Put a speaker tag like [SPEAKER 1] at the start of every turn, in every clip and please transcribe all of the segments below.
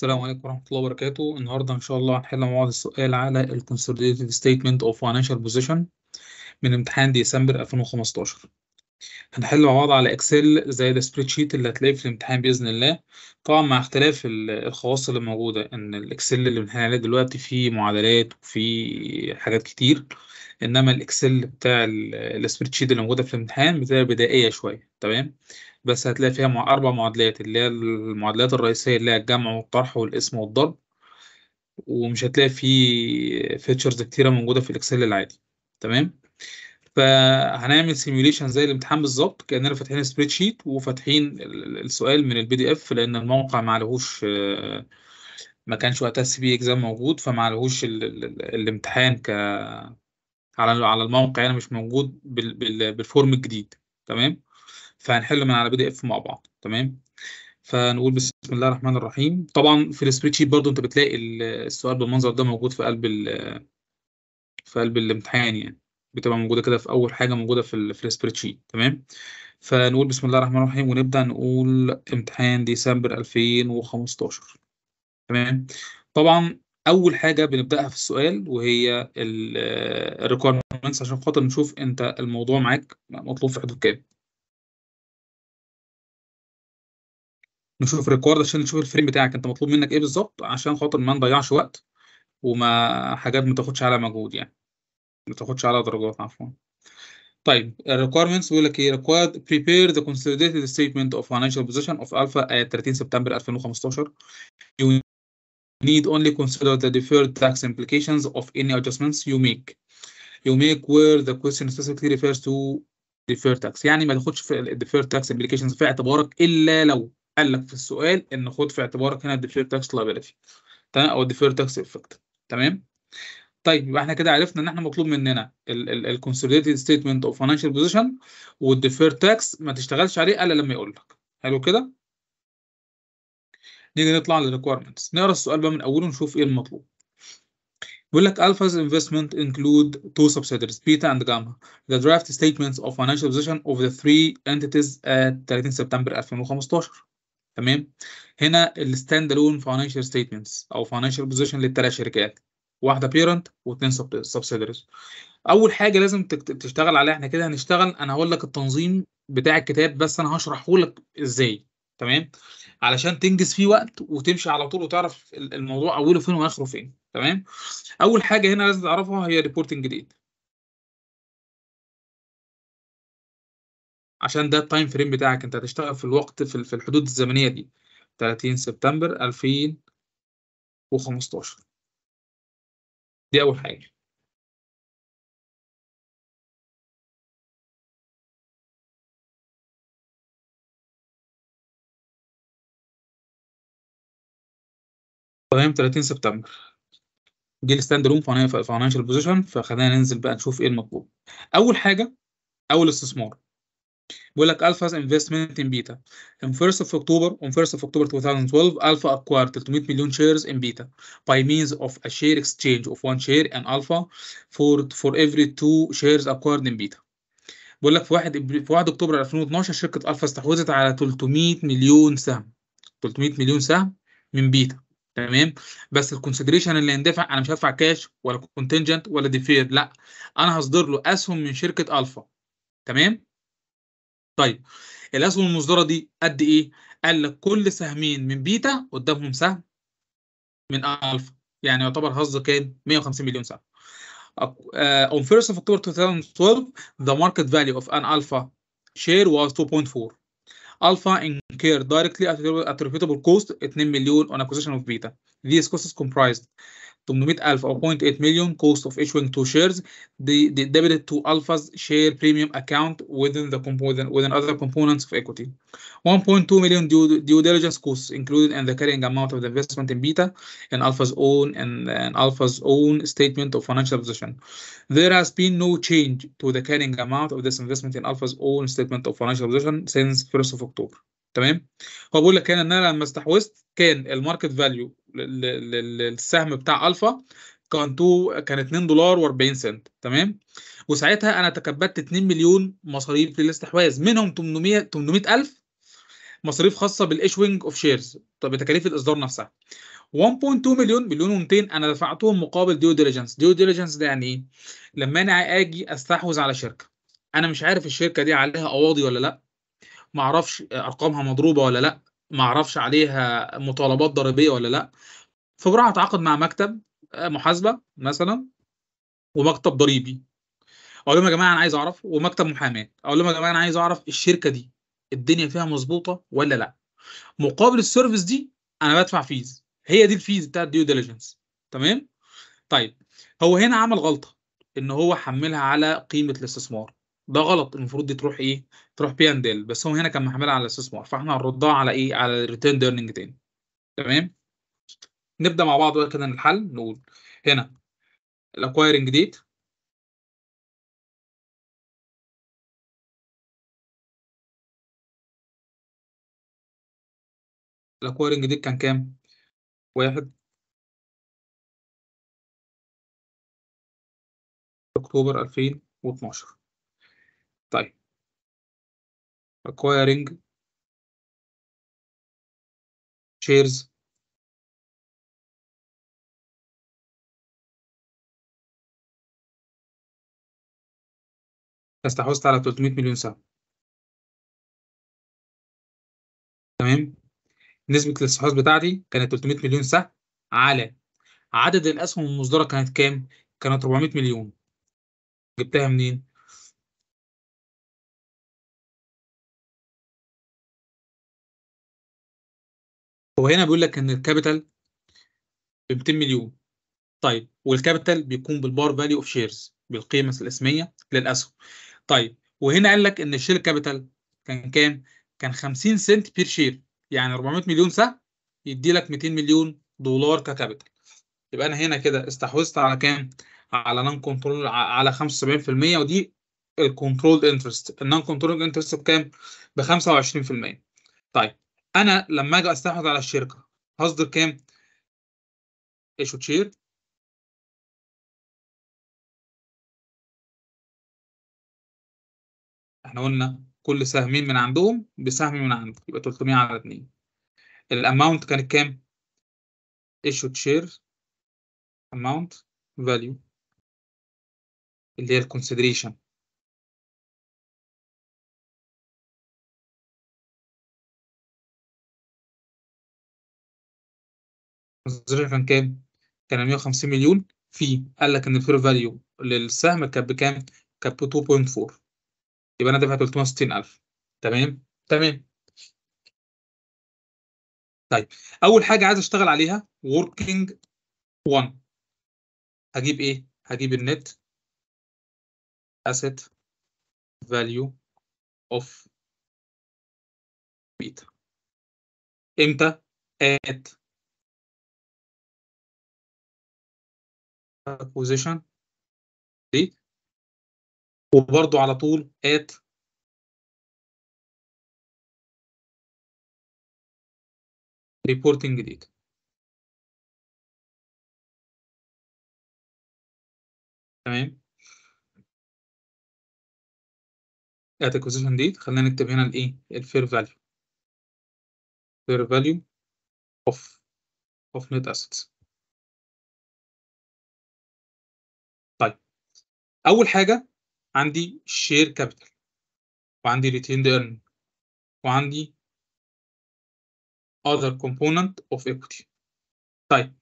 [SPEAKER 1] السلام عليكم ورحمة الله وبركاته. النهاردة إن شاء الله هنحل مع بعض السؤال على ال Consolidated Statement of Financial Position من امتحان ديسمبر 2015. هنحل مع بعض على Excel زي ال spreadsheet اللي هتلاقيه في الامتحان بإذن الله، طبعا مع اختلاف الخواص اللي موجودة، إن ال Excel اللي بنحل عليه دلوقتي فيه معادلات وفيه حاجات كتير، إنما ال Excel بتاع ال spreadsheet اللي موجودة في الامتحان بتبقى بدائية شوية. تمام، بس هتلاقي فيها 4 معادلات اللي هي المعادلات الرئيسية اللي هي الجمع والطرح والقسم والضرب، ومش هتلاقي فيه features كتيرة موجودة في ال Excel العادي. تمام، فهنعمل simulation زي الامتحان بالظبط، كأننا فاتحين spreadsheet وفاتحين السؤال من ال PDF، لأن الموقع ما عليهوش، ما كانش وقتها ال CPA exam موجود، فما عليهوش الامتحان على الموقع، يعني مش موجود بال form الجديد. تمام، فهنحل من على PDF مع بعض. تمام، فنقول بسم الله الرحمن الرحيم. طبعا في ال spreadsheet برضو انت بتلاقي السؤال بالمنظر ده موجود في قلب الامتحان، يعني بتبقى موجودة كده في اول حاجة موجودة في ال spreadsheet. تمام، فنقول بسم الله الرحمن الرحيم ونبدا نقول امتحان ديسمبر 2015. تمام، طبعا اول حاجة بنبداها في السؤال وهي ال requirements، عشان خاطر نشوف انت الموضوع معاك مطلوب في حدود كام. نشوف required عشان نشوف ال frame بتاعك انت مطلوب منك ايه بالظبط، عشان خاطر ما نضيعش وقت وما حاجات ما تاخدش على مجهود، يعني ما تاخدش على درجات عفوا. طيب ال requirements بيقول لك ايه؟ required prepare the consolidated statement of financial position of Alpha at 30 سبتمبر 2015. You need only consider the deferred tax implications of any adjustments you make. You make where the question specifically refers to deferred tax. يعني ما تاخدش في ال deferred tax implications في اعتبارك الا لو قال لك في السؤال ان خد في اعتبارك هنا deferred tax liability، تمام، او deferred tax effect. تمام، طيب يبقى احنا كده عرفنا ان احنا مطلوب مننا ال consolidated statement of financial position وال deferred tax ما تشتغلش عليه الا لما يقول لك. حلو كده، نيجي نطلع لل requirements، نقرا السؤال بقى من اوله ونشوف ايه المطلوب. بيقول لك Alpha's investment include two subsidiaries Beta and Gamma. The draft statements of financial position of the three entities at 30 سبتمبر 2015. تمام، هنا ال stand alone financial statements او financial position للثلاث شركات، واحدة parent واثنين subsidiaries. اول حاجة لازم تشتغل عليها، احنا كده هنشتغل، انا هقول لك التنظيم بتاع الكتاب بس انا هشرحه لك ازاي، تمام، علشان تنجز فيه وقت وتمشي على طول وتعرف الموضوع اوله فين واخره فين. تمام، اول حاجة هنا لازم تعرفها هي reporting date، عشان ده ال time frame بتاعك، انت هتشتغل في الوقت في الحدود الزمنية دي 30 سبتمبر 2015. دي اول حاجة. تمام، 30 سبتمبر جه ال stand alone financial position، فخلينا ننزل بقى نشوف ايه المطلوب. اول حاجة، اول استثمار بيقول لك Alpha's investment in Beta on 1st of October on 1st of October 2012 Alpha acquired 300 million shares in Beta by means of a share exchange of one share in Alpha for every two shares acquired in Beta. بيقول لك في 1 اكتوبر 2012 شركة الفا استحوذت على 300 مليون سهم، 300 مليون سهم من بيتا. تمام، بس ال consideration اللي هندفع، انا مش هدفع كاش ولا contingent ولا deferred، لا انا هصدر له اسهم من شركة الفا. تمام، طيب الاسهم المصدرة دي قد ايه؟ قال لك كل سهمين من بيتا قدامهم سهم من الفا، يعني يعتبر هصدر كام؟ 150 مليون سهم. On 1st of October 2012 the market value of an alpha share was 2.4. Alpha incurred directly attributable cost 2 مليون on acquisition of beta. These costs comprised 800,000 or 0.8 million cost of issuing two shares the debited to Alpha's share premium account within the within other components of equity. 1.2 million due diligence costs included in the carrying amount of the investment in Beta and Alpha's own and Alpha's own statement of financial position. There has been no change to the carrying amount of this investment in Alpha's own statement of financial position since 1st of October. تمام، هو بيقول لك هنا ان انا لما استحوذت كان ال market value للسهم بتاع الفا كان 2 دولار و40 سنت. تمام، وساعتها انا تكبدت 2 مليون مصاريف للاستحواذ، منهم 800,000 مصاريف خاصة بال issuing of shares، طب بتكاليف الاصدار نفسها. 1.2 مليون، مليون و200 انا دفعتهم مقابل due diligence. due diligence ده يعني ايه؟ لما انا اجي استحوذ على شركة، انا مش عارف الشركة دي عليها قواضي ولا لا، ما اعرفش ارقامها مضروبة ولا لا، ما اعرفش عليها مطالبات ضريبية ولا لا، فبروح اتعاقد مع مكتب محاسبه مثلا ومكتب ضريبي، اقول لهم يا جماعة انا عايز اعرف، ومكتب محاماة، اقول لهم يا جماعة انا عايز اعرف الشركة دي الدنيا فيها مظبوطة ولا لا. مقابل ال service دي انا بدفع fees، هي دي ال fees بتاعت due diligence. تمام. طيب هو هنا عمل غلطه ان هو حملها على قيمة الاستثمار، ده غلط، المفروض دي تروح ايه؟ تروح P and L، بس هو هنا كان محملها على الاستثمار، فاحنا هنردها على ايه؟ على ال retained earning تاني. تمام. نبدا مع بعض بقى كده الحل. نقول هنا ال acquiring date ال acquiring date كان كام؟ 1 اكتوبر 2012. طيب acquiring shares استحوذت على 300 مليون سهم. تمام. نسبة الاستحواذ بتاعتي كانت 300 مليون سهم على عدد الأسهم المصدرة كانت كام؟ كانت 400 مليون. جبتها منين؟ هو هنا بيقول لك إن ال capital ب 200 مليون. طيب وال capital بيكون بال par value of shares، بالقيمة الاسمية للأسهم. طيب وهنا قال لك إن ال share capital كان كام؟ كان 50 سنت per share، يعني 400 مليون سهم يدي لك 200 مليون دولار ك capital. يبقى انا هنا كده استحوذت على كام؟ على non control على 75%، ودي ال control interest. ال non control interest بكام؟ ب 25%. طيب انا لما اجي استحوذ على الشركة هصدر كام؟ issued share احنا قلنا كل سهمين من عندهم بسهم من عندي، يبقى 300 على 2. ال amount كانت كام؟ issued share amount value اللي هي ال consideration كان كام؟ كان 150 مليون. في قال لك ان ال fair value للسهم كانت بكام؟ كانت ب 2.4، يبقى انا دافع 360,000. تمام؟ تمام. طيب اول حاجة عايز اشتغل عليها working 1، هجيب ايه؟ هجيب ال net asset value of بيتا. امتى؟ at acquisition date، وبرضو على طول at reporting date. تمام. at acquisition date خلينا نكتب هنا الايه؟ ال fair value، fair value of net assets. طيب اول حاجة عندي share capital، وعندي retained earning، وعندي other component of equity. طيب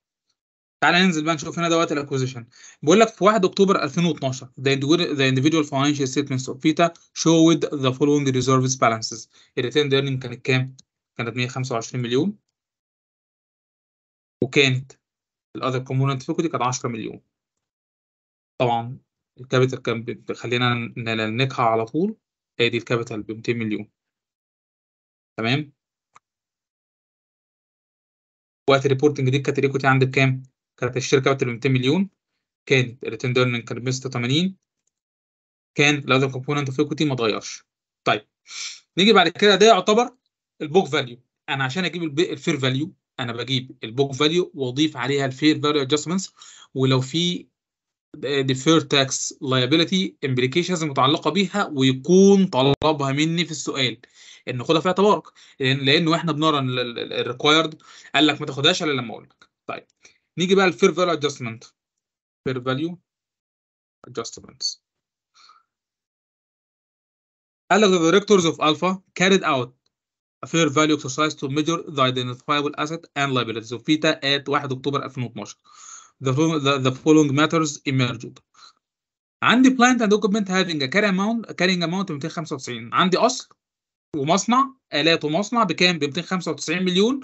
[SPEAKER 1] تعالى ننزل بقى نشوف هنا دوت ال acquisition. بيقول لك في 1 اكتوبر 2012 the individual financial statements of Vita showed the following reserves balances. retained earning كانت كام؟ كانت 125 مليون، وكانت ال other component of equity كانت 10 مليون. طبعا ال capital كان خلينا نلنكها على طول، ادي ال capital ب 200 مليون. تمام. وقت ال reporting دي كانت ال equity عندي بكام؟ كانت ال share capital ب 200 مليون، كانت ال retained earning كانت ب 186، كان ال other component of equity ما اتغيرش. طيب نيجي بعد كده، ده يعتبر ال book value. انا عشان اجيب ال fair value انا بجيب ال book value واضيف عليها ال fair value adjustments، ولو في deferred tax liability implications متعلقه بيها، ويكون طلبها مني في السؤال ان خدها في اعتبارك، لانه احنا بنرى ال required قال لك ما تاخدهاش الا لما اقول لك. طيب نيجي بقى ال fair value adjustment. fair value adjustments قال لك the directors of Alpha carried out a fair value exercise to measure the identifiable asset and liabilities of Vita at 1 اكتوبر 2012. The following matters emerged. عندي plant and equipment having a carrying amount 295. عندي اصل ومصنع، الات ومصنع بكام؟ ب 295 مليون.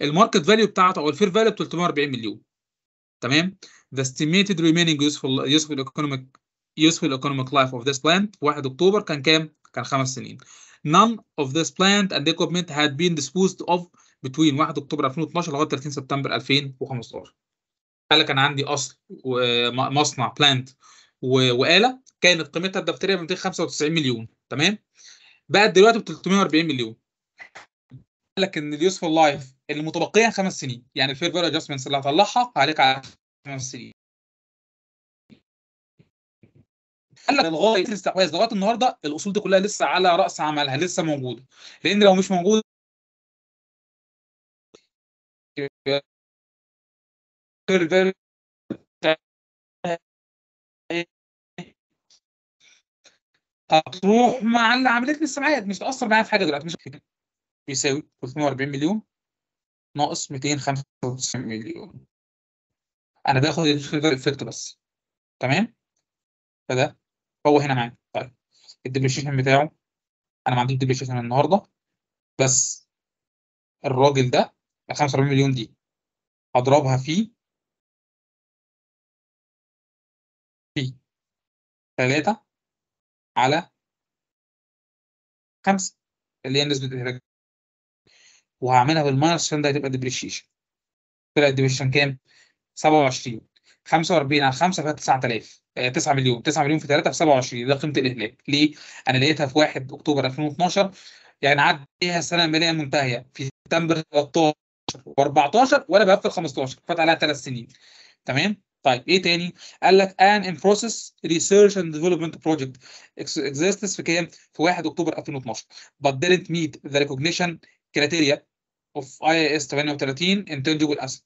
[SPEAKER 1] ال market value بتاعته او ال fair value ب 340 مليون. تمام؟ The estimated remaining useful economic life of this plant 1 اكتوبر كان كام؟ كان 5 سنين. None of this plant and equipment had been disposed of between 1 اكتوبر 2012 لغاية 30 سبتمبر 2015. قال لك انا عندي اصل ومصنع plant وآلة كانت قيمتها الدفتريه ب 295 مليون، تمام؟ بقت دلوقتي ب 340 مليون. قال لك ان ال useful life اللي متبقيه 5 سنين، يعني ال fair value adjustments اللي هطلعها عليك على 5 سنين. قال لك لغاية الاستحواذ لغاية النهارده الاصول دي كلها لسه على راس عملها، لسه موجودة، لان لو مش موجودة هتروح مع عملية الاستبعاد، مش هتاثر معايا في حاجة دلوقتي. مش بيساوي 340 مليون ناقص 295 مليون. انا باخد ال effect بس، تمام؟ فده هو هنا معايا. طيب ال depreciation بتاعه انا ما عنديش depreciation النهارده، بس الراجل ده ال 45 مليون دي هضربها في 3 على 5 اللي هي نسبة الإهلاك، وهعملها بال minus عشان ده هتبقى depreciation. طلع ال depreciation كام؟ 27. 45 على 5 فيها 9000، 9 مليون، 9 مليون في 3 في 27، ده قيمة الإهلاك. ليه؟ أنا لقيتها في 1 أكتوبر 2012، يعني عدى فيها السنة المالية المنتهية في سبتمبر 13 و14 وأنا بقفل 15، فات عليها 3 سنين. تمام؟ طيب ايه تاني؟ قال لك an in process research and development project exists في كام؟ في 1 اكتوبر 2012 but didn't meet the recognition criteria of IAS 38 intangible asset.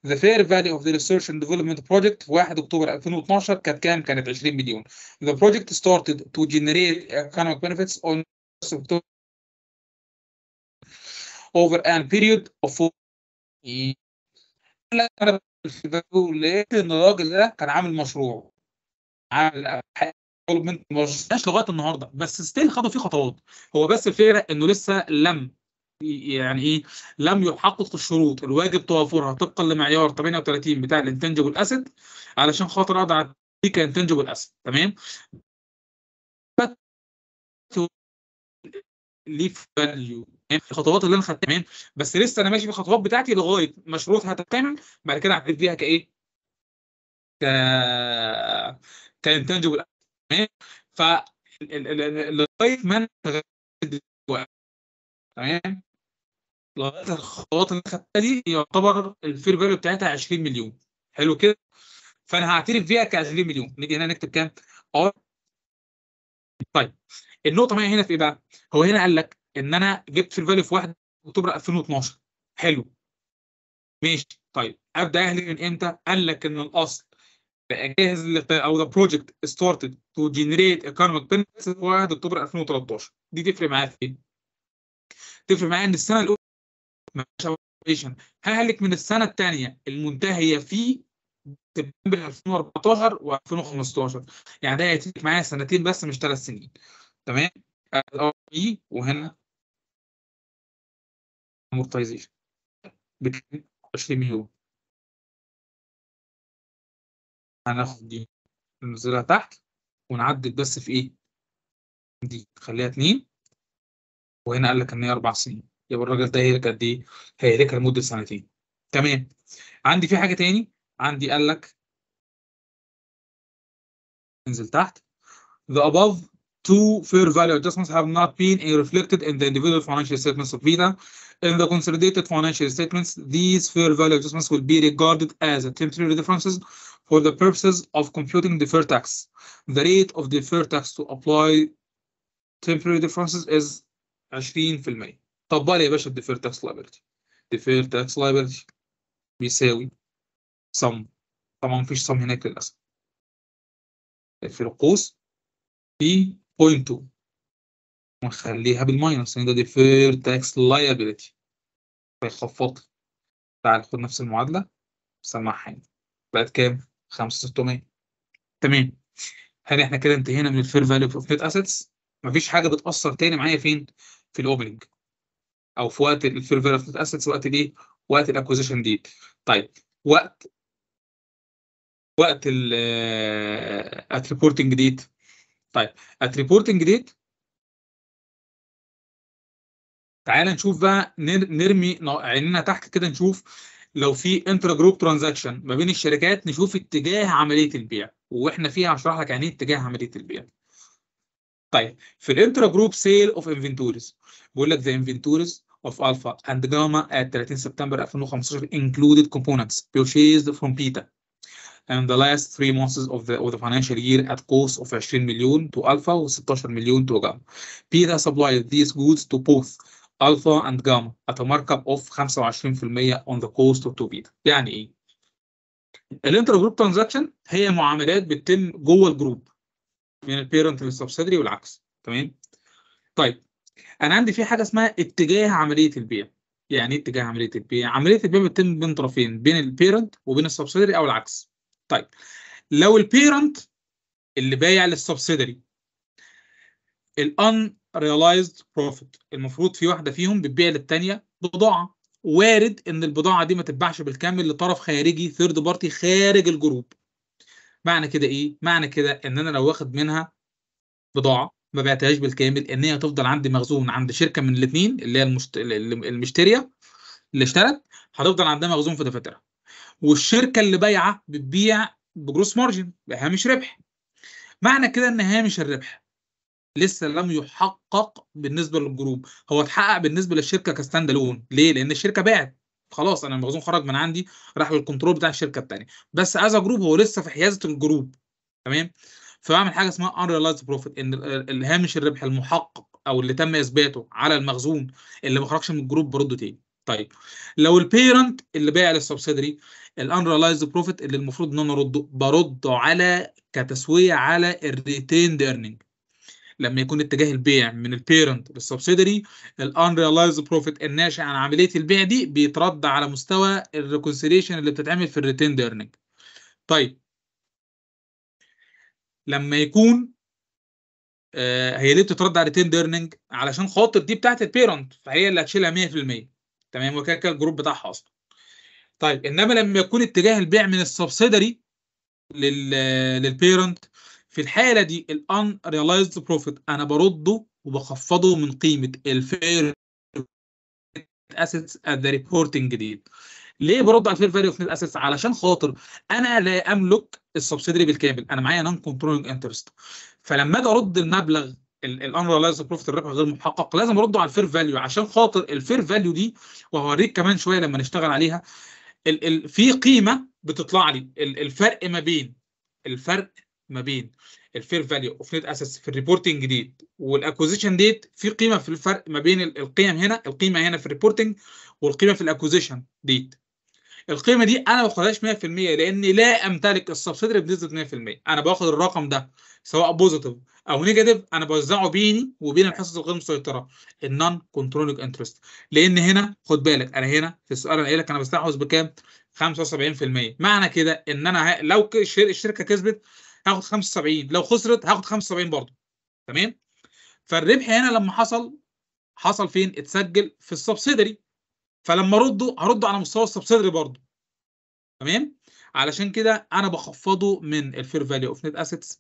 [SPEAKER 1] The fair value of the research and development project في 1 اكتوبر 2012 كانت كام؟ كانت 20 مليون. The project started to generate economic benefits on October over an period of 4 years. انا لقيت ان الراجل ده كان عامل مشروع، عامل مش لغاية النهارده، بس still خدوا فيه خطوات. هو بس الفكرة انه لسه لم يعني ايه، لم يحقق الشروط الواجب توافرها طبقا لمعيار 38 بتاع ال intangible asset علشان خاطر اقدر اعطيه ك intangible asset. تمام؟ ليه value الخطوات اللي انا خدتها، تمام؟ بس لسه انا ماشي في الخطوات بتاعتي لغاية ما شروطها هتتعمل، بعد كده هعترف بيها كايه؟ ك ك intangible. تمام؟ ف لغاية ما انا، تمام؟ لغاية الخطوات اللي خدتها دي يعتبر ال fair value بتاعتها 20 مليون. حلو كده؟ فانا هعترف بيها ك 20 مليون. نيجي هنا نكتب كام؟ ار. طيب النقطة معايا هنا في ايه بقى؟ هو هنا قال لك ان انا جبت fair value في 1 اكتوبر 2012. حلو ماشي. طيب ابدا اهلك من امتى؟ قال لك ان الاصل بقى جاهز او the project started to generate economic benefits في 1 اكتوبر 2013. دي تفرق معايا في ايه؟ تفرق معايا ان السنة الاولى ههلك من السنة الثانية المنتهية في سبتمبر 2014 و2015، يعني ده هيتفرق معايا سنتين بس مش 3 سنين. تمام؟ وهنا amortization ب 20 مليون. هناخد دي ننزلها تحت ونعدل بس في ايه؟ دي خليها 2، وهنا قال لك ان هي 4 سنين، يبقى الراجل ده هيهلك قد ايه؟ هيهلكها لمدة سنتين. تمام. عندي في حاجة تاني، عندي قال لك انزل تحت the above two fair value adjustments have not been reflected in the individual financial statements of Vita. In the consolidated financial statements, these fair value adjustments will be regarded as temporary differences for the purposes of computing deferred tax the rate of deferred tax to apply temporary differences is 20%. طبق لي يا باشا ال deferred tax liability. deferred tax liability بيساوي sum، طبعا مفيش sum هناك للاسف، في القوس في 0.2 ونخليها بال minus لان ده deferred tax liability فيخفض لي. تعال خد نفس المعادلة سمعها هنا، بقت كام؟ 5600. تمام. هل احنا كده انتهينا من ال fair value of net assets؟ مفيش حاجة بتاثر تاني معايا فين؟ في ال opening او في وقت ال fair value of net assets، وقت الايه؟ وقت ال acquisition date. طيب وقت ال at reporting date. طيب at reporting date تعال نشوف بقى، نرمي عيننا تحت كده نشوف لو في intra group transaction ما بين الشركات، نشوف اتجاه عملية البيع، واحنا فيها هشرح لك يعني ايه اتجاه عملية البيع. طيب في ال intra group sale of inventories بيقول لك the inventories of Alpha and Gamma at 30 سبتمبر 2015 included components purchased from Beta and the last 3 months of the financial year at cost of 20 مليون to Alpha و 16 مليون to Gamma. Beta supplied these goods to both Alpha and Gamma at a markup of 25% on the cost of to Beta. يعني ايه؟ ال intra group transaction هي معاملات بتتم جوه ال group من ال parent لل subsidiary والعكس. تمام؟ طيب انا عندي في حاجة اسمها اتجاه عملية البيع. يعني ايه اتجاه عملية البيع؟ عملية البيع بتتم بين طرفين، بين ال parent وبين ال subsidiary او العكس. طيب لو ال parent اللي بايع لل subsidiary ال unrealized profit، المفروض في واحدة فيهم بتبيع للثانيه بضاعة، وارد ان البضاعة دي ما تتباعش بالكامل لطرف خارجي third party خارج ال group. معنى كده ايه؟ معنى كده ان انا لو واخد منها بضاعة ما بعتهاش بالكامل، ان هي هتفضل عندي مخزون عند شركة من الاثنين اللي هي المشتريه اللي اشترت، هتفضل عندها مخزون في دفاترها، والشركة اللي بايعه بتبيع ب gross margin بهامش ربح. معنى كده ان هامش الربح لسه لم يحقق بالنسبة لل group، هو اتحقق بالنسبة للشركة ك stand alone. ليه؟ لان الشركة باعت خلاص، انا المخزون خرج من عندي راح لل control بتاع الشركة الثانية، بس as group هو لسه في حيازه ال group. تمام؟ فبعمل حاجة اسمها unrealized profit، ان الهامش الربح المحقق او اللي تم اثباته على المخزون اللي ما خرجش من ال group برده تاني. طيب لو ال parent اللي بايع لل subsidiary ال unrealized profit اللي المفروض ان انا ارده، برده على كتسويه على ال retained earning. لما يكون اتجاه البيع من ال parent لل subsidiary، ال unrealized profit الناشئ عن عملية البيع دي بيترد على مستوى ال reconciliation اللي بتتعمل في ال retained earning. طيب لما يكون هي ليه بتترد على retained earning؟ علشان خاطر دي بتاعت ال parent، فهي اللي هتشيلها 100%. تمام؟ وكده كده ال group بتاعها اصلا. طيب انما لما يكون اتجاه البيع من ال subsidiary لل parent، في الحالة دي ال unrealized profit انا برده وبخفضه من قيمة ال fair assets at the reporting date. ليه برد على ال fair value of net assets؟ علشان خاطر انا لا املك ال subsidiary بالكامل، انا معايا non controlling interest، فلما اجي ارد المبلغ ال unrealized profit الربح غير محقق لازم ارده على ال fair value، عشان خاطر ال fair value دي، وهوريك كمان شوية لما نشتغل عليها، ال ال في قيمة بتطلع لي الفرق ما بين ال fair value of net assets في ال reporting date وال acquisition date، في قيمة في الفرق ما بين القيم هنا، القيمة هنا في ال reporting والقيمة في ال acquisition date. القيمة دي انا ما باخدهاش 100% لاني لا امتلك ال subsidiary بنسبة 100%، انا باخد الرقم ده سواء positive او negative، انا بوزعه بيني وبين الحصص الغير مسيطرة ال non controlling interest. لان هنا خد بالك، انا هنا في السؤال انا قايل لك انا بستحوذ بكام؟ 75%. معنى كده ان انا لو الشركة كسبت هاخد 75، لو خسرت هاخد 75 برضه. تمام؟ فالربح هنا لما حصل فين؟ اتسجل في ال subsidiary، فلما ارده هرده على مستوى ال subsidiary برضه. تمام؟ علشان كده انا بخفضه من ال fair value of net assets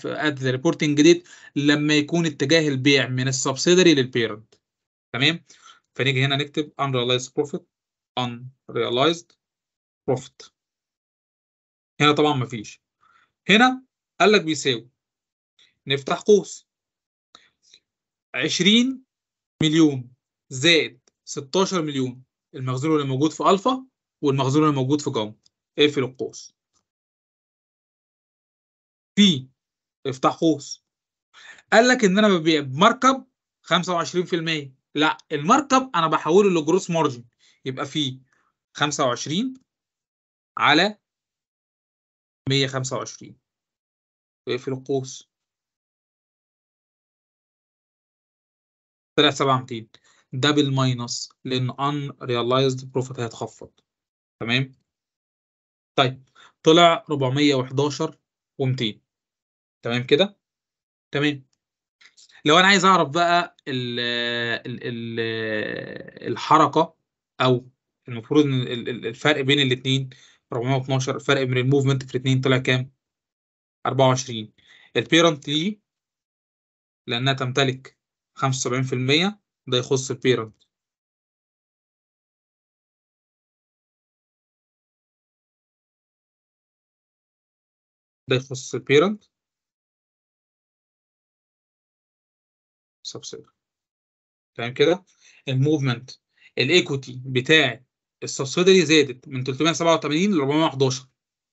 [SPEAKER 1] at the reporting date لما يكون اتجاه البيع من ال subsidiary لل parent. تمام؟ فنيجي هنا نكتب unrealized profit، unrealized profit. هنا طبعا مفيش. هنا قال لك بيساوي، نفتح قوس 20 مليون زائد 16 مليون المخزون اللي موجود في الفا والمخزون اللي موجود في جاما، اقفل القوس. في افتح قوس، قال لك ان انا ببيع ب mark up 25%. لا، ال mark up انا بحوله ل gross margin، يبقى في 25 على 125، واقفل القوس، طلع 7200. ده بال minus لان unrealized profit هيتخفض. تمام. طيب طلع 411 و200. تمام كده؟ تمام. لو انا عايز اعرف بقى ال ال ال الحركة، او المفروض ان الفرق بين الاثنين 412، الفرق بين ال movement في الاثنين طلع كام؟ 24. ال parent ليه؟ لانها تمتلك 75%، ده يخص ال parent. ده يخص ال parent subsidiary. تمام كده. ال movement ال equity بتاع ال subsidiary زادت من 387 ل 411.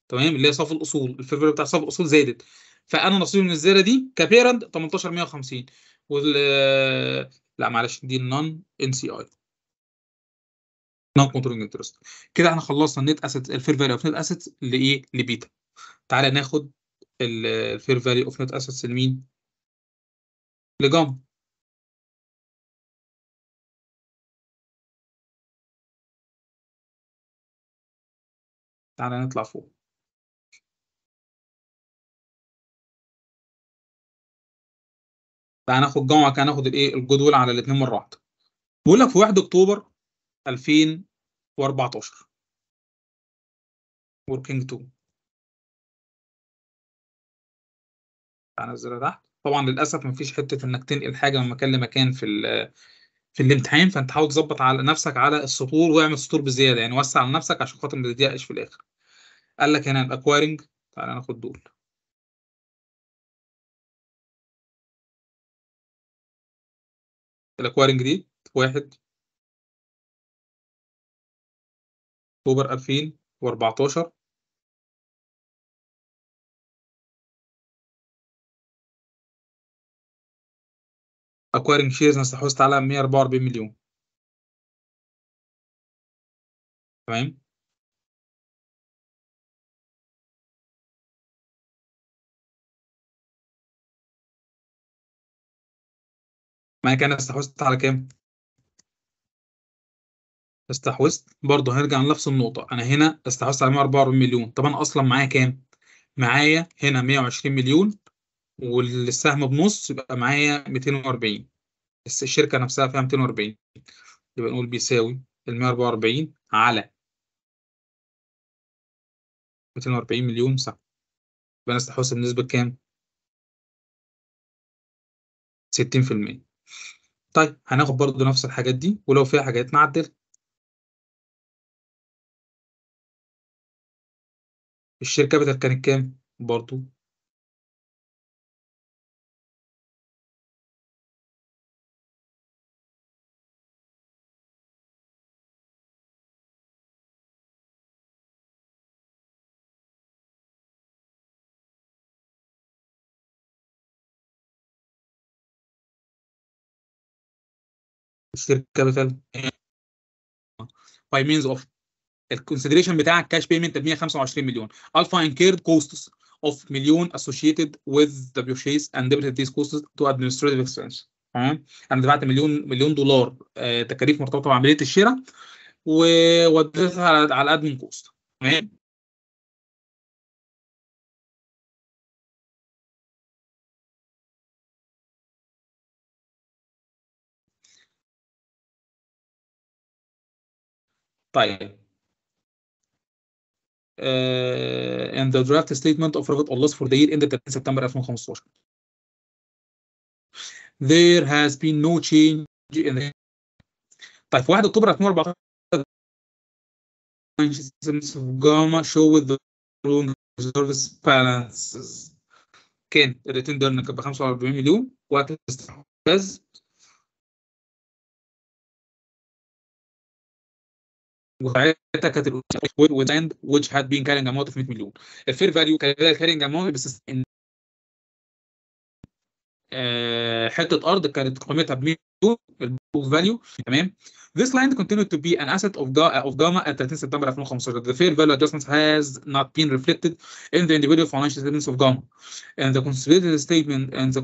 [SPEAKER 1] تمام، اللي هي صافي الاصول، ال fair value بتاع صافي الاصول زادت، فانا نصيبي من الزيادة دي ك parent 18150. وال لا معلش، دي ال non NCI، non controlling interest. كده احنا خلصنا ال net assets، ال fair value of net assets لايه؟ لبيتا. تعالى ناخد ال fair value of net assets لمين؟ لجاما. تعالى نطلع فوق. تعالى ناخد جاما، كان ناخد الايه؟ ال goodwill على الاثنين مرة واحدة. بيقول لك في 1 اكتوبر 2014 working 2. تعالى ننزلها تحت. طبعا للاسف مفيش حتة انك تنقل حاجة من مكان لمكان في الامتحان، فانت حاول تظبط على نفسك على السطور، واعمل سطور بزيادة، يعني وسع على نفسك عشان خاطر ما تضيقش في الاخر. قال لك هنا ال acquiring، تعالى ناخد دول. ال acquiring دي 1 اكتوبر 2014، acquiring shares انا استحوذت على 144 مليون. تمام. معايا كده استحوذت على كام؟ استحوذت برضه، هنرجع لنفس النقطة، أنا هنا استحوذت على 144 مليون. طب أنا أصلا معايا كام؟ معايا هنا 120 مليون، والسهم بنص، يبقى معايا 240. بس الشركة نفسها فيها 240، يبقى نقول بيساوي ال 144 على 240 مليون سهم. يبقى أنا استحوذت بنسبة كام؟ 60%. طيب هناخد برضو نفس الحاجات دي، ولو فيها حاجات نعدل. ال share capital كانت كام؟ برضو ال share capital by means of ال consideration بتاع ال cash payment ب 125 مليون. Alpha incurred costs of مليون associated with the purchase and debited these costs to administrative expense. تمام، انا دفعت مليون دولار تكاليف مرتبطة بعملية الشراء، ووديتها على ال admin cost. تمام. طيب and the draft statement of profit or loss for the year ended 30 September 2015. There has been no change in the... طيب في 1 اكتوبر 2014 جاما show with the following reserves balances. كان ال retained earning ب 45 مليون وقت الاستحواذ، وساعتها كانت ال and which had been carrying amount of 100 مليون. ال fair value كان carrying amount بس حتة ارض كانت قيمتها ب 100 مليون ال book value. تمام. This land continued to be an asset of Gamma at 30 September 2015. The fair value adjustment has not been reflected in the individual financial statements of Gamma. In the consolidated statement and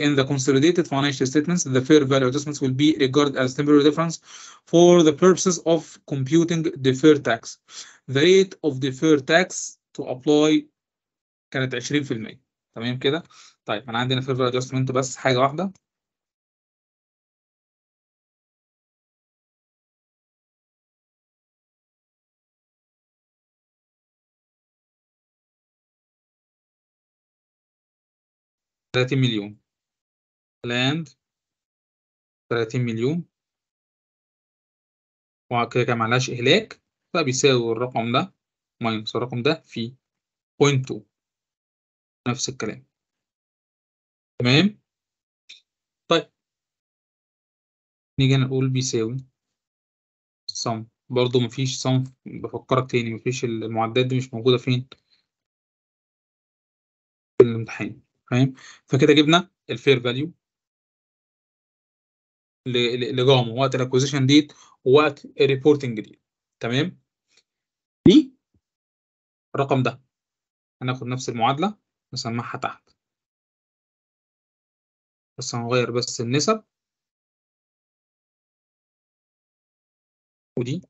[SPEAKER 1] in the consolidated financial statements, the fair value adjustments will be regarded as temporary difference for the purposes of computing deferred tax. The rate of deferred tax to apply كانت 20%. تمام كده؟ طيب انا عندنا fair value adjustment بس حاجة واحدة. $30 مليون land، 30 مليون، وكده كده معلهاش إهلاك، فبيساوي الرقم ده minus الرقم ده في 0.2، نفس الكلام. تمام. طيب نيجي نقول بيساوي sum، برضو مفيش sum، بفكرك تاني مفيش، المعدات دي مش موجودة فين؟ في الامتحان. فاهم؟ فكده جبنا ال fair value لجاما وقت ال acquisition date ووقت ال reporting date. تمام. دي الرقم ده هناخد نفس المعادلة نسمعها تحت، بس هنغير بس النسب، ودي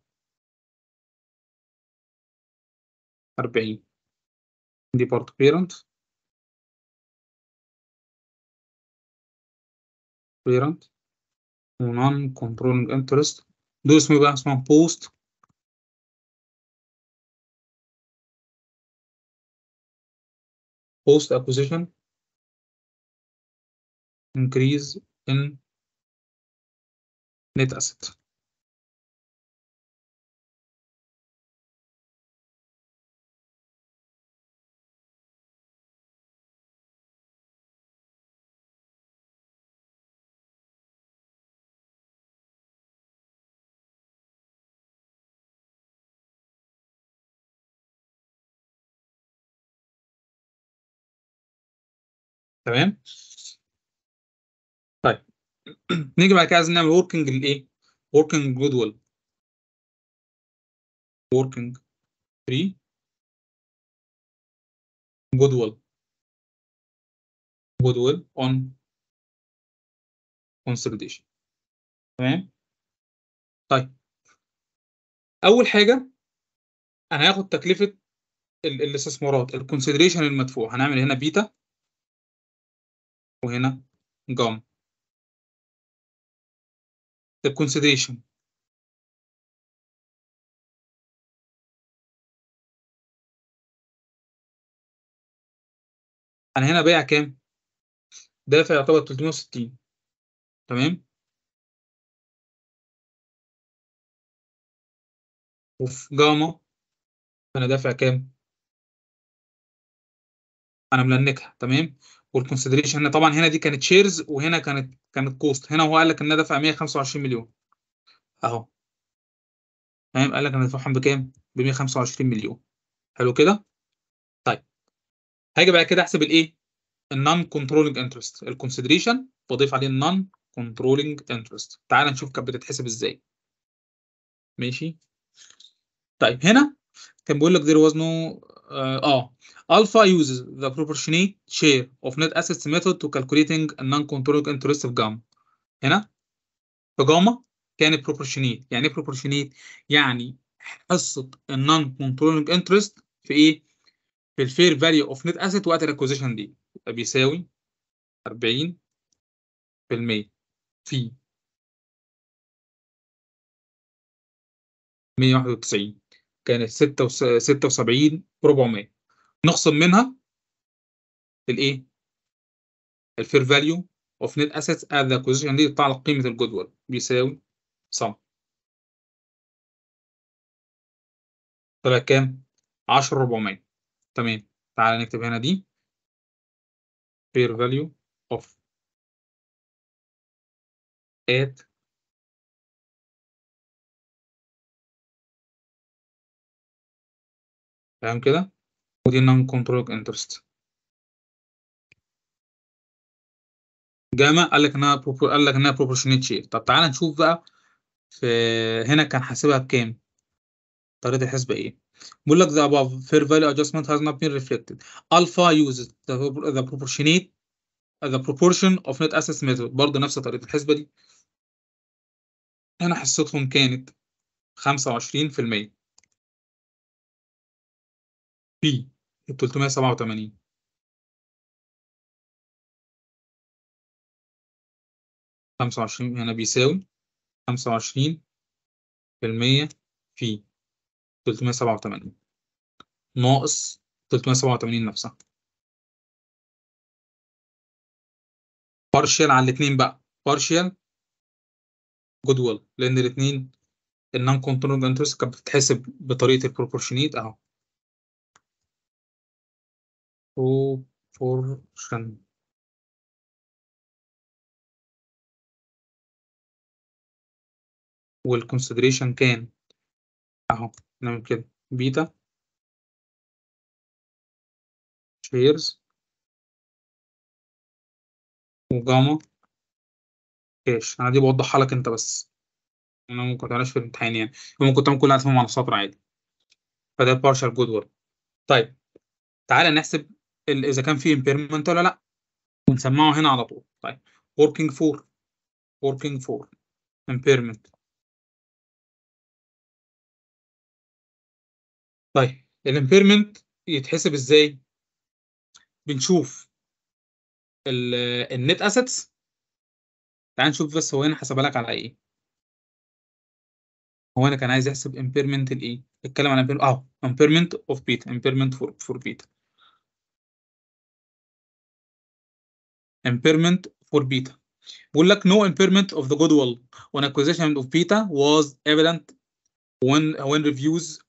[SPEAKER 1] 40، دي برضه parent و non controlling interest، دول اسمه بقى اسمهم post acquisition increase in net asset. تمام. طيب نيجي بعد كده عايزين نعمل working للايه؟ working goodwill، working 3 goodwill، goodwill on consolidation. تمام. طيب اول حاجة انا هاخد تكلفة الاستثمارات، ال consideration المدفوع، هنعمل هنا بيتا وهنا جاما. ال consideration انا هنا بايع كام؟ دافع يعتبر 360. تمام. وفي جاما انا دافع كام؟ انا ملنكها. تمام. وال consideration هنا طبعا هنا دي كانت shares وهنا كانت cost. هنا هو قال لك ان انا دافع 125 مليون اهو. تمام. قال لك انا دافعهم بكام؟ ب 125 مليون. حلو كده. طيب هاجي بعد كده احسب الايه؟ ال non controlling interest، ال consideration بضيف عليه ال non controlling interest. تعال نشوف كانت بتتحسب ازاي. ماشي. طيب هنا كان بيقول لك there was no Alpha uses the proportionate share of net assets method to calculating a non-controlling interest of gamma. هنا في جاما كانت proportionate. يعني ايه proportionate؟ يعني حصة ال non-controlling interest في ايه؟ في ال fair value of net asset وقت ال acquisition دي، يبقى بيساوي 40% في 191، كانت 76,400، نخصم منها الايه؟ ال fair value of net assets at the acquisition دي، تطلع لك قيمة ال goodwill بيساوي sum. طلع كام؟ 10,400. تمام. تعالى نكتب هنا دي fair value of at تمام كده، ودي non controlling interest. جاما قال لك انها proportionate share. طب تعالى نشوف بقى في هنا كان حاسبها بكام، طريقه الحسبة ايه. بيقول لك the above fair value adjustment has not been reflected. alpha uses the proportionate the proportion of net assets method، برضه نفس طريقه الحسبة دي. هنا حصتهم كانت 25% في 387. 25 هنا بيساوي 25% في 387 ناقص 387 نفسها، partial على الاثنين بقى، partial goodwill، لان الاثنين ال non controlling interest كانت بتتحسب بطريقة ال proportionate اهو، proportion. وال consideration كان اهو، نعمل كده بيتا shares وجاما كاش. انا دي بوضحها لك انت بس، انا ممكن تعملهاش في الامتحان يعني، ممكن تعمل كل هتفهم على سطر عادي. فده partial goodwill. طيب تعالى نحسب اذا كان في impairment ولا لا، ونسمعه هنا على طول. طيب working for impairment. طيب ال impairment يتحسب ازاي؟ بنشوف ال net assets. تعال نشوف بس هو هنا حسبها لك على ايه. هو هنا كان عايز يحسب impairment الايه؟ اتكلم عن impairment اهو، impairment of beta، impairment for beta، impairment for beta. بيقول لك no impairment of the goodwill on acquisition of beta was evident when reviews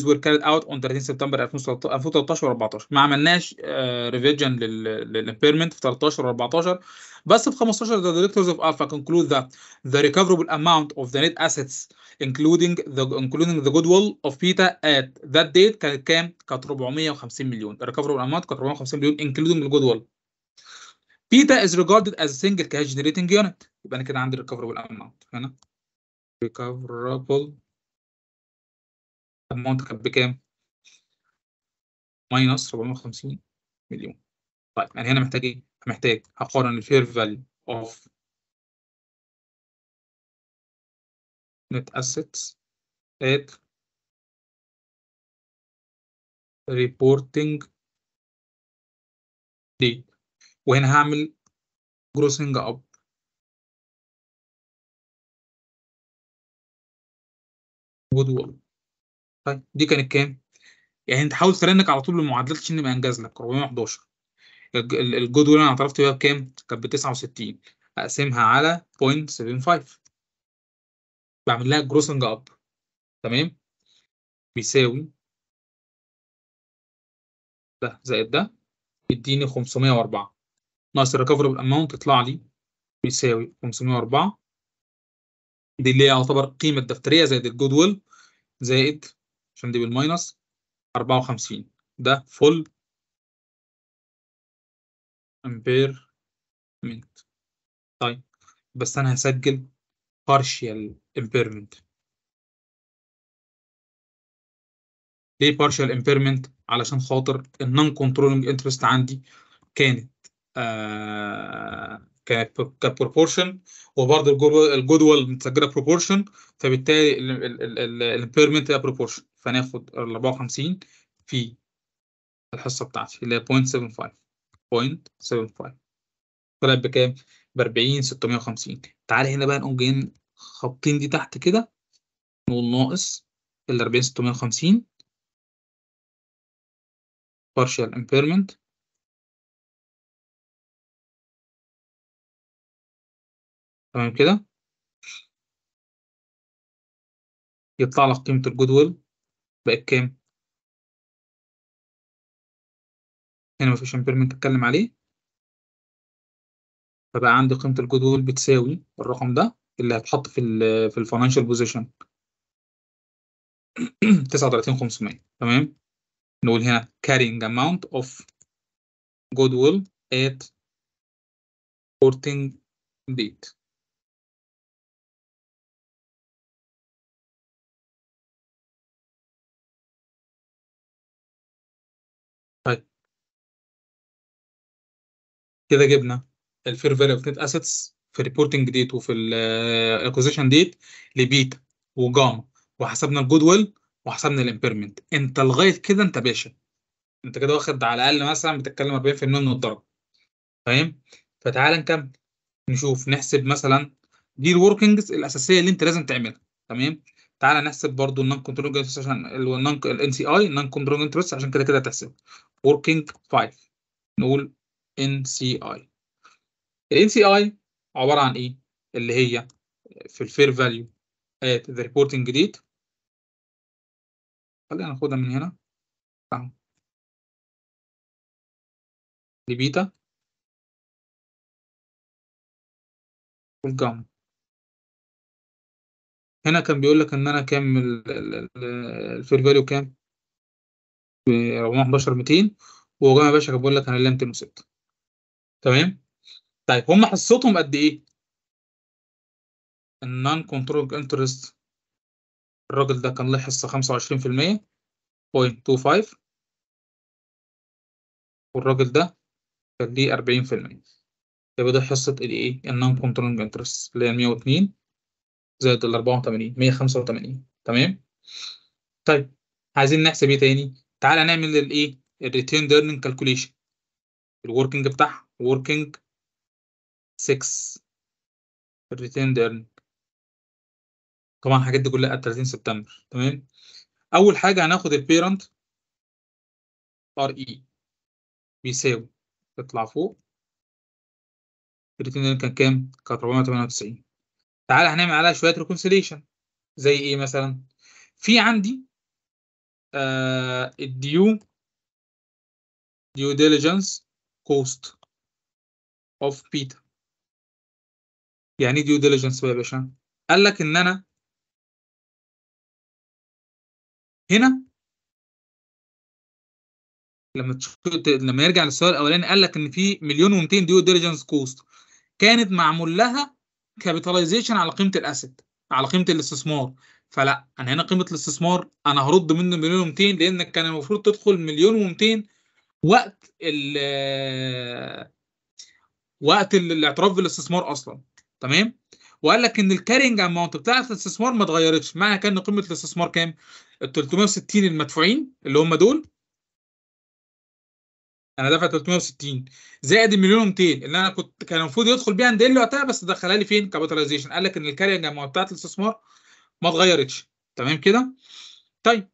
[SPEAKER 1] were carried out on 30 سبتمبر 2013 و 14. ما عملناش revision لل impairment في 13 و 14، بس في 15 the directors of Alpha conclude that the recoverable amount of the net assets including the goodwill of beta at that date كانت كام؟ كانت 450 مليون. ال recoverable amount كانت 450 مليون including the goodwill. Beta is regarded as a single cash generating unit. يبقى انا كده عندي recoverable amount هنا، recoverable amount كانت بكام؟ minus 450 مليون. طيب انا هنا محتاج ايه؟ محتاج هقارن ال fair value of net assets at reporting date، وهنا هعمل grossing up goodwill. طيب دي كانت كام؟ يعني انت حاول ترنك على طول بالمعادلات عشان نبقى انجز لك. 411 ال goodwill انا اعترفت بيها بكام؟ كانت ب 69، اقسمها على 0.75، بعمل لها grossing up، تمام؟ بيساوي ده زائد ده يديني 504 ناقص ال recoverable amount، يطلع لي بيساوي 504، دي اللي هي يعتبر قيمة دفتريه زائد ال goodwill زائد، عشان دي بال minus، 54، ده full impairment. طيب بس انا هسجل partial impairment. ليه partial impairment؟ علشان خاطر ال non controlling interest عندي كانت ك proportion، وبرضه ال goodwill متسجله proportion، فبالتالي ال impairment هي proportion. فناخد ال 54 في الحصة بتاعتي اللي هي 0.75، 0.75 طلعت بكام؟ ب 40 650. تعالى هنا بقى نقوم جايين خابطين دي تحت كده، نقول ناقص ال 40 650 partial impairment، تمام كده؟ يطلع لك قيمة ال goodwill بقت كام؟ هنا مفيش impairment اتكلم عليه، فبقى عندي قيمة ال goodwill بتساوي الرقم ده اللي هيتحط في ال financial position 39500. تمام؟ نقول هنا carrying amount of goodwill at reporting date. طيب كده جبنا ال fair value of net assets في reporting date وفي ال acquisition date لبيتا وجاما، وحسبنا ال goodwill وحسبنا ال impairment. انت لغاية كده انت باشا، انت كده واخد على الاقل مثلا بتتكلم 40% من الضرب. فاهم؟ فتعال نكمل نشوف نحسب مثلا دي ال workings الاساسية اللي انت لازم تعملها. تمام؟ تعال نحسب برضو ال non controlling interest عشان ال NCI ال non controlling interest، عشان كده كده هتحسب working 5. نقول NCI. ال NCI عبارة عن ايه؟ اللي هي في ال fair value at the reporting date. خلينا ناخدها من هنا اهو، لبيتا والجاما. هنا كان بيقول لك ان انا كام ال fair value كام؟ ب 411 200، وجاما يا باشا كان بيقول لك انا ليا 206. تمام؟ طيب هم حصتهم قد ايه؟ ال non controlling interest الراجل ده كان له حصة 25% 0.25، والراجل ده كان ليه 40%. يبقى ده حصة الايه؟ ال non controlling interest اللي هي 102 زائد ال 84 185. تمام؟ طيب عايزين نحسب ايه تاني؟ تعالى نعمل الايه؟ ال retained earning calculation، ال working بتاعها working 6 ال retained earning. طبعا الحاجات دي كلها 30 سبتمبر. تمام؟ اول حاجة هناخد ال parent RE بيساوي، اطلع فوق، ال retained كان كام؟ كان 498. تعالى هنعمل عليها شوية reconciliation. زي ايه مثلا؟ في عندي ال due diligence cost of بيتا. يعني ايه due diligence يا باشا؟ قال لك ان انا هنا لما يرجع للسؤال الاولاني قال لك ان في 1,200,000 due diligence cost كانت معمول لها capitalization على قيمة ال asset، على قيمة الاستثمار. فلا، انا هنا قيمة الاستثمار انا هرد منه 1,200,000، لان كان المفروض تدخل 1,200,000 وقت الاعتراف بالاستثمار اصلا. تمام؟ وقال لك ان ال carrying amount بتاعت الاستثمار ما اتغيرتش، معنى كان قيمة الاستثمار كام؟ ال 360 المدفوعين اللي هم دول، انا دافع 360 زائد 1,200,000 اللي انا كنت كان المفروض يدخل بيها NDL وقتها، بس دخلها لي فين؟ capitalization. قال لك ان ال carrying amount بتاعت الاستثمار ما اتغيرتش. تمام كده؟ طيب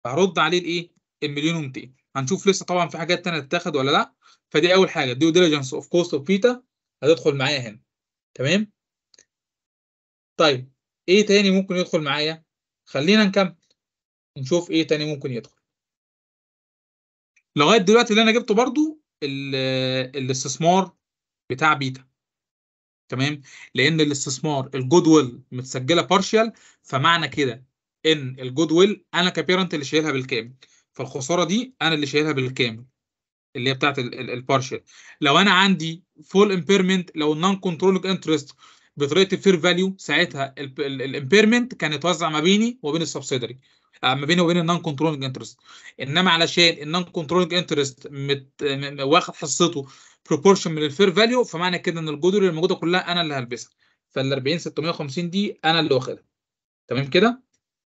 [SPEAKER 1] هرد عليه الايه؟ 1,200,000. هنشوف لسه طبعا في حاجات ثانية تتاخد ولا لا. فدي اول حاجة due diligence of cost of بيتا هتدخل معايا هنا. تمام؟ طيب ايه تاني ممكن يدخل معايا؟ خلينا نكمل نشوف ايه تاني ممكن يدخل. لغاية دلوقتي اللي انا جبته برضو الاستثمار بتاع بيتا. تمام؟ لان الاستثمار ال goodwill متسجله partial، فمعنى كده ان ال goodwill انا ك parent اللي شايلها بالكامل، فالخساره دي انا اللي شايلها بالكامل اللي هي بتاعت ال partial. لو انا عندي full impairment، لو ال non controlling interest بطريقة ال fair value، ساعتها ال impairment كان يتوزع ما بيني وبين ال subsidiary، ما بيني وبين ال non controlling interest. انما علشان ال non controlling interest واخد حصته proportion من ال fair value، فمعنى كده ان ال goodwill اللي موجودة كلها انا اللي هلبسها، فال 40 650 دي انا اللي واخدها. تمام كده؟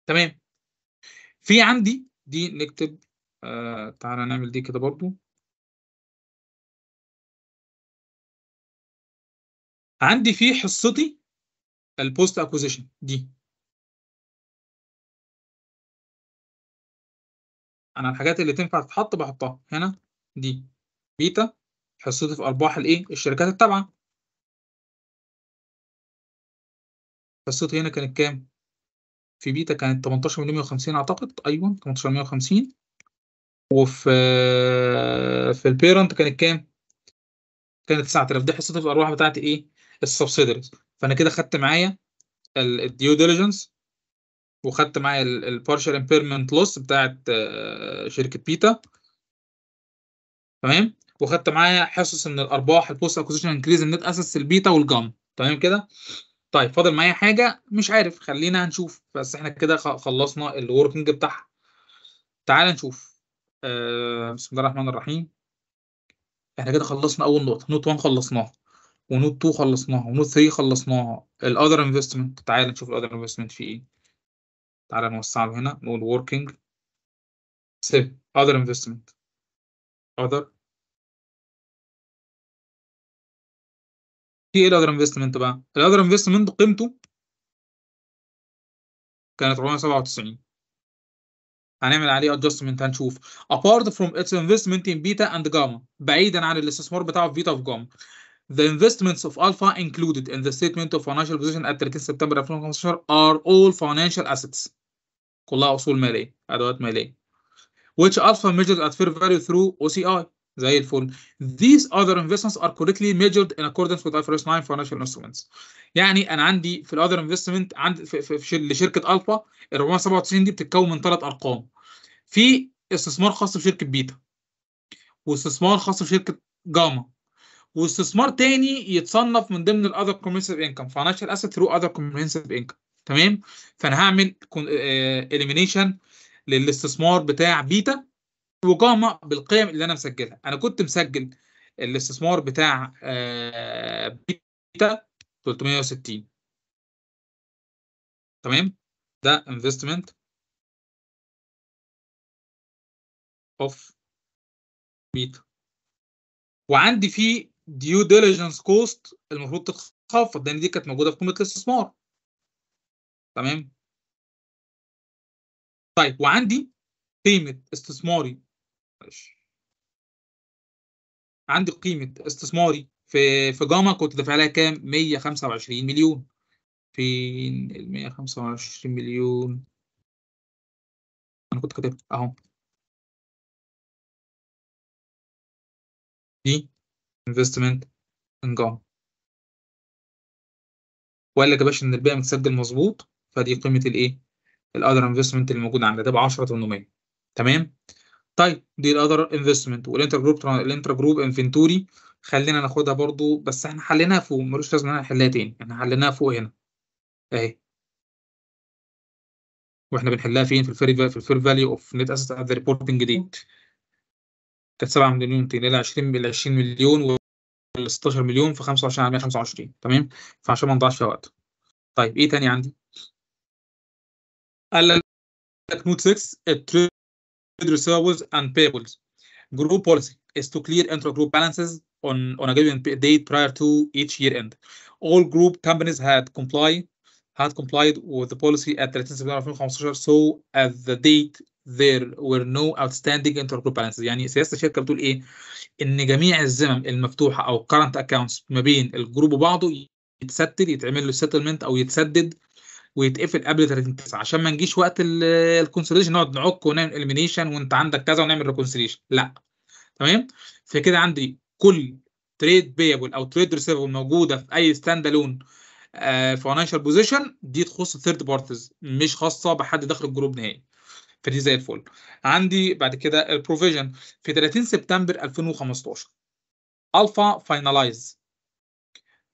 [SPEAKER 1] تمام. في عندي دي نكتب، تعالى نعمل دي كده برضو. عندي في حصتي ال post acquisition دي، انا الحاجات اللي تنفع تتحط بحطها هنا. دي بيتا حصتي في ارباح الايه؟ الشركات التابعة. حصتي هنا كانت كام؟ في بيتا كانت 18,150,000 اعتقد. ايوه 18,150,000. وفي في ال parent كانت كام؟ كانت 9000. دي حصتي في الارباح بتاعت ايه؟ ال subsidiaries. فانا كده خدت معايا ال due diligence، وخدت معايا ال partial impairment loss بتاعت شركة بيتا. تمام؟ وخدت معايا حصص من الارباح ال post acquisition increase ال net assets البيتا والجاما. تمام كده. طيب فاضل معايا حاجة مش عارف، خلينا هنشوف. بس احنا كده خلصنا ال working بتاعها. تعال نشوف. بسم الله الرحمن الرحيم. احنا كده خلصنا اول نقطة، note 1 خلصناها، و note 2 خلصناها، و note 3 خلصناها. ال other investment، تعال نشوف ال other investment فيه ايه. تعال نوسع له هنا، نقول working 7 other investment. other في ايه ال other investment بقى؟ ال other investment قيمته كانت 497، هنعمل عليه adjustment. هنشوف apart from its investment in beta and gamma، بعيدا عن الاستثمار بتاعه في بيتا وفي جاما. The investments of Alpha included in the statement of financial position at 30 سبتمبر 2015 are all financial assets، كلها أصول مالية، أدوات مالية، which Alpha measured at fair value through OCI. زي الفل. These other investments are correctly measured in accordance with IFRS 9 financial instruments. يعني أنا عندي في ال other investment عند في لشركة ألفا ال 497 دي بتتكون من 3 أرقام. في استثمار خاص بشركة بيتا، واستثمار خاص بشركة جاما، واستثمار تاني يتصنف من ضمن ال other comprehensive income، financial asset through other comprehensive income. تمام؟ فانا هعمل elimination للاستثمار بتاع بيتا وجاما بالقيم اللي انا مسجلها. انا كنت مسجل الاستثمار بتاع بيتا 360. تمام؟ ده investment of بيتا، وعندي فيه due diligence cost المفروض تتخفض لان دي كانت موجودة في قيمة الاستثمار. تمام؟ طيب وعندي قيمة استثماري، عندي قيمة استثماري في جاما كنت دافع لها كام؟ 125 مليون. فين ال 125 مليون؟ انا كنت كاتبها اهو، دي investment in جاما. وقال لك يا باشا ان البيع متسجل مظبوط، فدي قيمة الايه؟ ال other investment اللي موجود عندنا، ده ب 10,800. تمام؟ طيب دي ال other investment. وال intra group، ال intra group inventory خلينا ناخدها برضو، بس احنا حليناها فوق، ملوش لازمه ان احنا نحلها تاني، احنا حليناها فوق هنا اهي. واحنا بنحلها فين؟ في ال fair، في ال fair value of net asset at the reporting date. كانت 7 مليون 200 الى 20 20 مليون وال 16 مليون في 25 على 125. تمام؟ فعشان ما نضيعش فيها وقت. طيب ايه تاني عندي؟ قال لك note 6 trade receivables and payables. Group policy is to clear intra-group balances on a given date prior to each year end. All group companies had complied with the policy at 30 سبتمبر 2015, so at the date there were no outstanding intergroup balances. يعني سياسة الشركة بتقول ايه؟ ان جميع الذمم المفتوحة او current accounts ما بين ال group وبعضه يتستل، يتعمل له settlement او يتسدد ويتقفل قبل 30/9، عشان ما نجيش وقت ال consolidation نقعد نعك ونعمل elimination وانت عندك كذا ونعمل reconciliation. لا. تمام؟ فكده عندي كل trade payable او trade receivable موجودة في اي stand alone financial position دي تخص third parties، مش خاصة بحد داخل ال group نهائي. فدي زي الفل. عندي بعد كده ال provision في 30 سبتمبر 2015 الفا finalize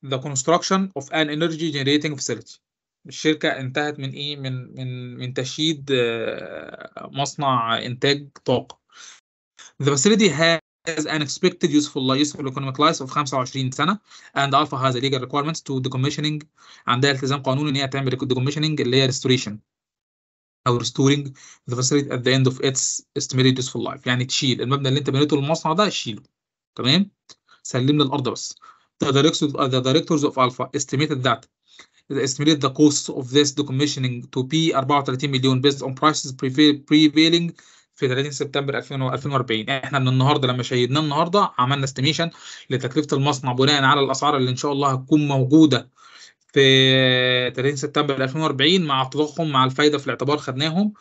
[SPEAKER 1] the construction of an energy generating facility. الشركة انتهت من ايه؟ من تشييد مصنع انتاج طاقة. The facility has an expected useful economic life of 25 سنة and Alpha has a legal requirements to decommissioning. عندها التزام قانوني ان هي تعمل decommissioning اللي هي restoration او restoring the facility at the end of its estimated useful life. يعني تشيل المبنى اللي انت بنيته للمصنع ده، شيله. تمام؟ سلم لي الارض بس. The directors of Alpha estimated that estimated the cost of this decommissioning to be 34 مليون based on prices prevailing في 30 سبتمبر 2040. احنا من النهارده لما شيدناه النهارده عملنا estimation لتكلفه المصنع بناء على الاسعار اللي ان شاء الله هتكون موجودة في 30 سبتمبر 2040 مع التضخم مع الفايدة في الاعتبار خدناهم،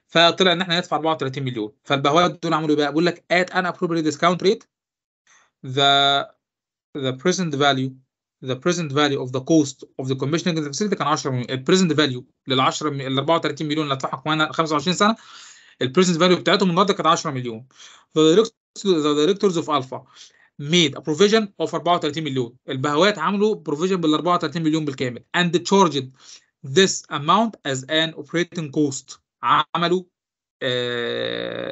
[SPEAKER 1] فطلع ان احنا ندفع 34 مليون. فالبهوات دول عملوا ايه بقى؟ بيقول لك at an appropriate discount rate the present value the present value of the cost of the commissioning of the facility كان 10 مليون. ال present value لل 10 ال 34 مليون اللي هدفعهم كمان 25 سنة، ال present value بتاعتهم النهارده كانت 10 مليون. The directors the directors of Alpha made a provision of 34 مليون. البهوات عملوا provision بال 34 مليون بالكامل and charged this amount as an operating cost. عملوا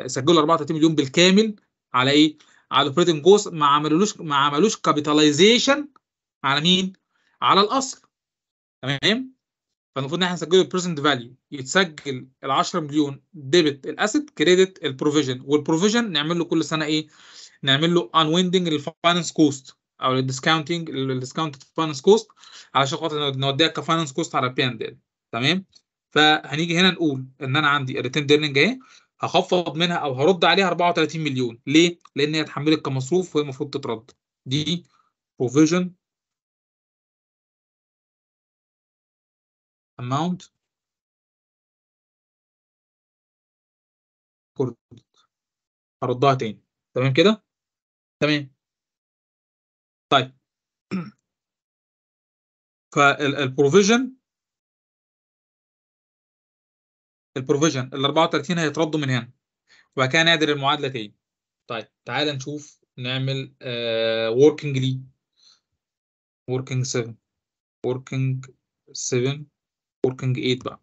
[SPEAKER 1] سجلوا 34 مليون بالكامل على ايه؟ على ال operating cost. ما عملوش capitalization على مين؟ على الاصل. تمام؟ فالمفروض ان احنا نسجله ال present value، يتسجل ال 10 مليون debit ال asset credit ال provision، وال provision نعمل له كل سنة ايه؟ نعمل له unwinding لل finance cost او لل discounting، ال discounted finance cost، علشان خاطر نوديها ك finance cost على P and L. تمام؟ فهنيجي هنا نقول ان انا عندي ال retained earning اهي، هخفض منها او هرد عليها 34 مليون. ليه؟ لان هي اتحملت كمصروف وهي المفروض تترد. دي provision amount هردها تاني. تمام كده؟ تمام. طيب فال provision، ال provision ال 34 هيتردوا من هنا، وبعد كده نعدل المعادلة تاني. طيب تعالى نشوف نعمل working ليه، working 7 working 7 working 8 بقى.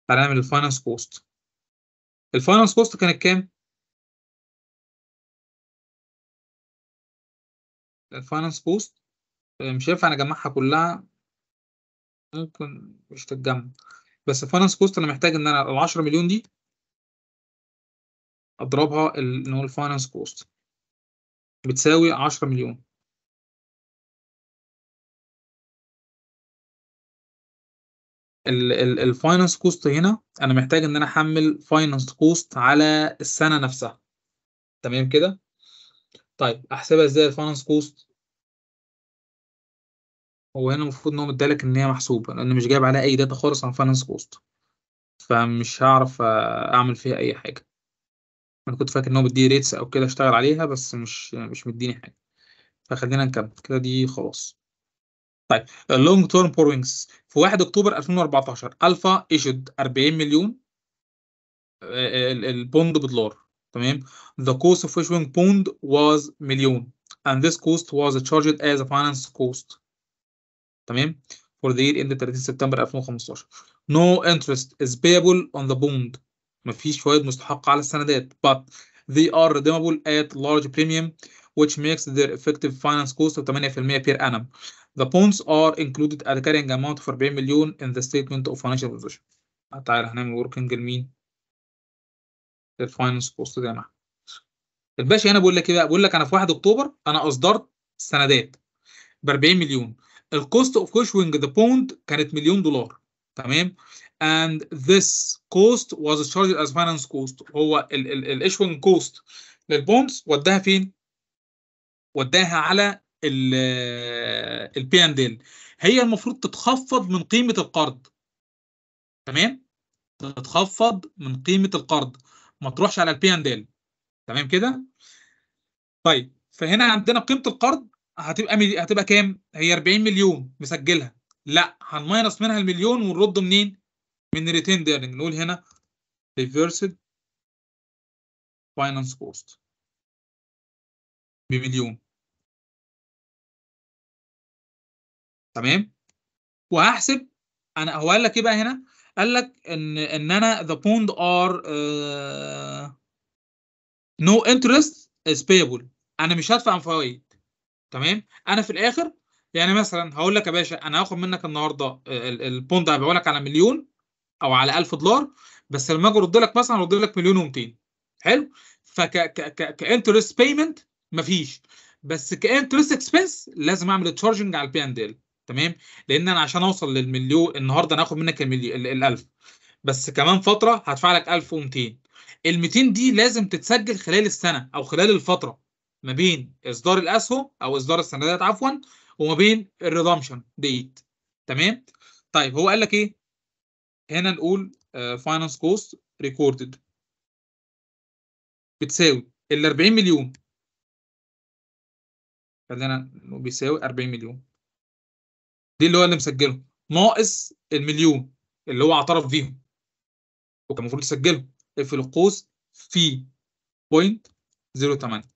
[SPEAKER 1] تعالى نعمل ال finance cost. ال finance cost كانت كام؟ ال finance cost مش هينفع نجمعها كلها، ممكن مش تتجمع، بس ال finance cost انا محتاج ان انا ال 10 مليون دي اضربها ان هو ال finance cost بتساوي 10 مليون. ال finance cost هنا انا محتاج ان انا احمل finance cost على السنة نفسها. تمام كده؟ طيب احسبها ازاي ال finance cost؟ هو هنا المفروض ان هو مديلك ان هي محسوبة، لان مش جايب عليها اي data خالص عن finance cost، فمش هعرف اعمل فيها اي حاجة. انا كنت فاكر ان هو مديني rates او كده اشتغل عليها، بس مش مديني حاجة، فخلينا نكمل كده دي خلاص. طيب ال long term borrowings في 1 اكتوبر 2014 Alpha issued 40 مليون ال bond بدولار. تمام. The cost of issuing bond was مليون and this cost was charged as a finance cost. تمام. For the year ended 30 سبتمبر 2015. No interest is payable on the bond. مفيش فوائد مستحقة على السندات but they are redeemable at large premium which makes their effective finance cost of 8% per annum. The bonds are included at a carrying amount of 40 مليون in the statement of financial position. تعالى هنعمل working لمين؟ لل finance cost ده يا معلم. الباشا هنا بيقول لك ايه بقى؟ بيقول لك انا في 1 اكتوبر انا اصدرت سندات ب 40 مليون. ال cost of issuing the bond كانت مليون دولار. تمام. And this cost was charged as finance cost. هو ال issuing cost لل bonds وداها فين؟ وداها على ال P and L. هي المفروض تتخفض من قيمة القرض. تمام؟ تتخفض من قيمة القرض، ما تروحش على ال P and L. تمام كده؟ طيب فهنا عندنا قيمة القرض هتبقى كام؟ هي 40 مليون مسجلها، لا هن minus منها المليون ونرد منين؟ من retained earning. نقول هنا reversed finance cost بمليون. تمام؟ وهحسب انا، هو قال لك ايه بقى هنا؟ قال لك ان انا the bond are no interest is payable. انا مش هدفع فوائد. تمام؟ انا في الاخر يعني مثلا هقول لك يا باشا انا هاخد منك النهارده ال bond هبيعه لك على مليون او على 1000 دولار، بس لما اجي ارد لك مثلا ارد لك مليون و200. حلو؟ فك ك ك interest payment مفيش، بس ك interest expense لازم اعمل charging على ال P and L. تمام؟ لان انا عشان اوصل للمليون النهارده انا هاخد منك ال 1000، بس كمان فترة هدفع لك 1200. ال 200 دي لازم تتسجل خلال السنة او خلال الفترة ما بين اصدار الاسهم او اصدار السندات عفوا وما بين ال redemption date. تمام؟ طيب هو قال لك ايه؟ هنا نقول finance cost recorded بتساوي ال 40 مليون، خلينا بيساوي 40 مليون دي اللي هو اللي مسجله، ناقص المليون اللي هو اعترف بيهم وكان المفروض يسجله، اقفل القوس في 0.08.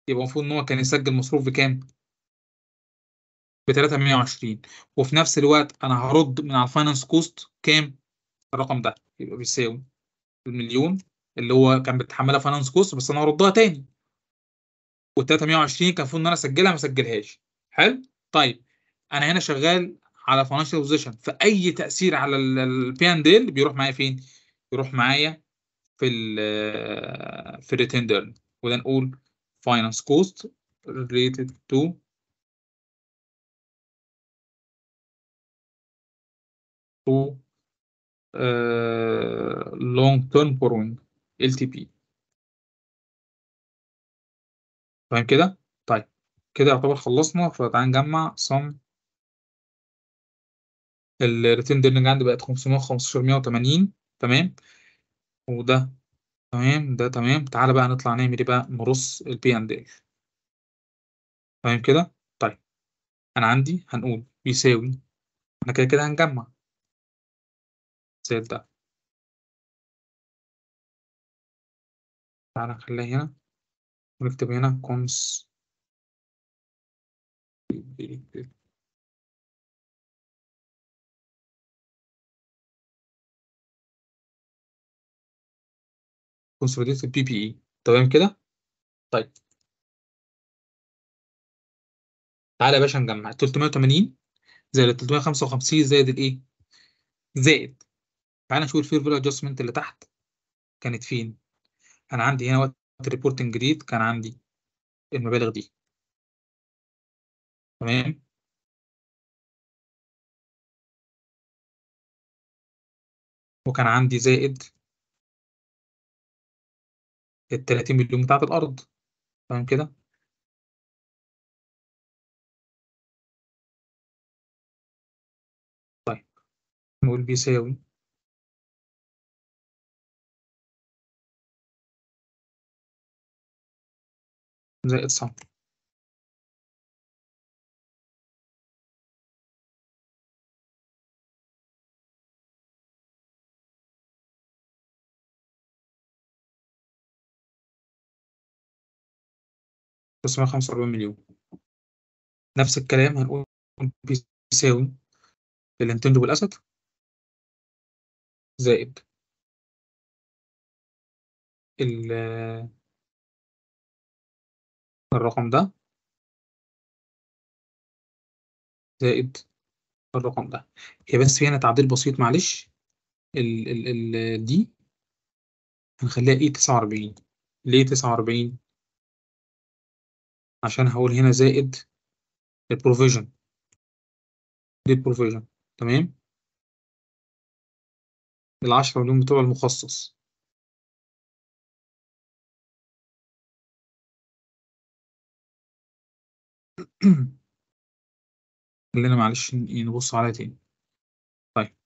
[SPEAKER 1] يبقى المفروض ان هو كان يسجل مصروف بكام؟ ب 320. وفي نفس الوقت انا هرد من على ال finance cost كام؟ الرقم ده يبقى بيساوي المليون اللي هو كان بيتحملها finance cost، بس انا هردها تاني. وال 320 كان المفروض ان انا اسجلها، ما اسجلهاش. حلو؟ طيب انا هنا شغال على financial position، فاي تاثير على ال P and L بيروح معايا فين؟ بيروح معايا في ال في ال retained earning. وده نقول finance cost related to long term borrowing LTB. تمام كده؟ طيب كده يعتبر خلصنا. فتعال نجمع sum ال retained earning عندي بقت 515 180. تمام، وده تمام، ده تمام. تعالى بقى نطلع نعمل ايه بقى؟ نرص ال P and L. تمام كده؟ طيب انا عندي هنقول بيساوي، احنا كده كده هنجمع زائد ده، تعالى نخليها هنا ونكتب هنا cons consolidated PPE. تمام كده؟ طيب تعالى يا باشا نجمع 380 زائد 355 زائد الايه؟ زائد، تعالى نشوف ال fair value adjustment اللي تحت كانت فين. انا عندي هنا وقت reporting جديد كان عندي المبالغ دي. تمام، وكان عندي زائد ال 30 مليون بتاعت الارض. تمام كده؟ طيب نقول بيساوي زائد صم 945 مليون. نفس الكلام هنقول بيساوي ال intangible asset زائد الرقم ده زائد الرقم ده. هي بس في هنا تعديل بسيط معلش، ال ال ال دي هنخليها ايه 49. ليه 49؟ عشان هقول هنا زائد ال provision، دي ال provision. تمام، ال10 مليون بتوع المخصص. خلينا معلش نبص عليها تاني. طيب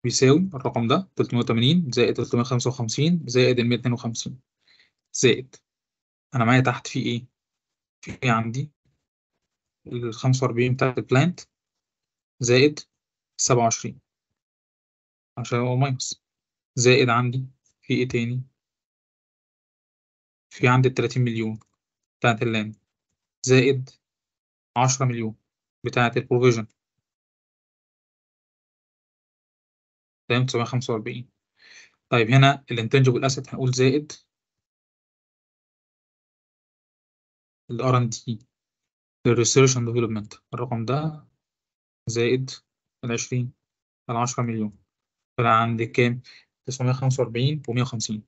[SPEAKER 1] بيساوي الرقم ده 380 زائد 355 زائد ال 152 زائد، انا معايا تحت في ايه؟ في عندي ال 45 بتاعت ال plant زائد 27 عشان هو minus، زائد عندي في ايه تاني؟ في عندي ال 30 مليون بتاعت ال land زائد 10 مليون بتاعت ال provision. تمام، 945. طيب هنا ال intangible asset هنقول زائد ال R&D ال research and development، الرقم ده زائد ال 20 ال 10 مليون. طلع عندي كام؟ 945 و150.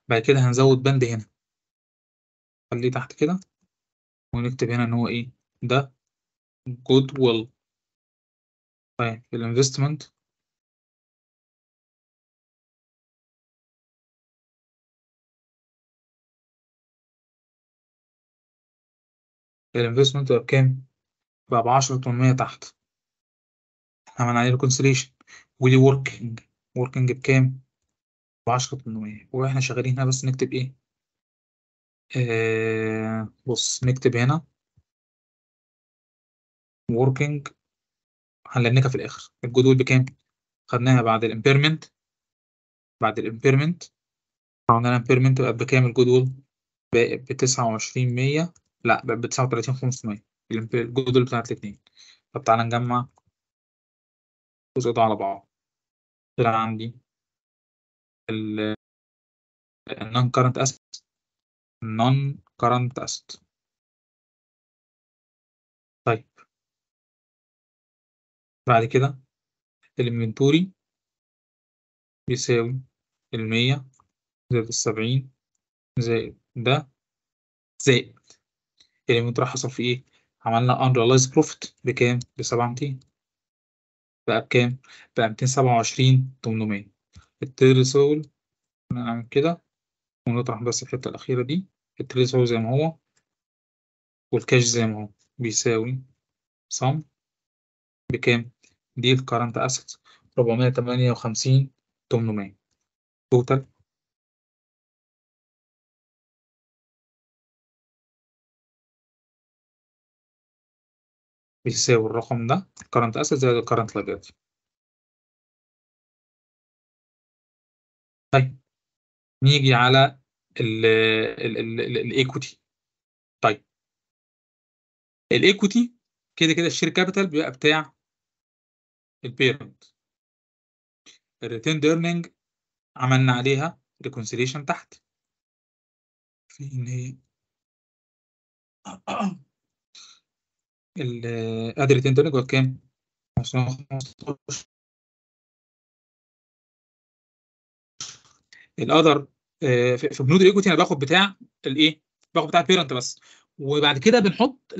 [SPEAKER 1] بعد كده هنزود بند هنا، خليه تحت كده ونكتب هنا ان هو ايه ده؟ goodwill. طيب ال investment ال investment بقى بكام؟ بقى ب 10,800 تحت. عملنا عليه reconciliation. ودي working، working بكام؟ ب 10,800. واحنا شغالين هنا بس نكتب ايه؟ بص نكتب هنا working، هنلنكها في الاخر. ال goodwill بكام؟ خدناها بعد ال impairment بعد ال impairment عملنا impairment بقى بكام ال goodwill؟ ب 29,100، لا بقى ب 39,500 ال goodwill بتاعت الاثنين. طب تعالى نجمع الجزء ده على بعض. طلع عندي ال non current asset، non current asset. طيب بعد كده ال inventory بيساوي 100 زائد 70 زائد ده زائد ال inventory. حصل فيه ايه؟ عملنا unrealized profit بكام؟ ب 700. بقى بكام؟ بقى 227,800. ال trade receivable نعمل كده ونطرح بس الحتة الأخيرة دي. ال trade receivable زي ما هو والكاش زي ما هو بيساوي sum بكام؟ دي ال current asset 458,800 total. بيساوي الرقم ده current asset زائد ال current liability. طيب نيجي على ال equity. طيب ال equity كده كده ال share capital بيبقى بتاع ال parent. ال retained earning عملنا عليها reconciliation تحت في ان هي ادي retained earning بكام؟ 515. ال other في بنود ال equity انا باخد بتاع الايه؟ باخد بتاع ال parent بس، وبعد كده بنحط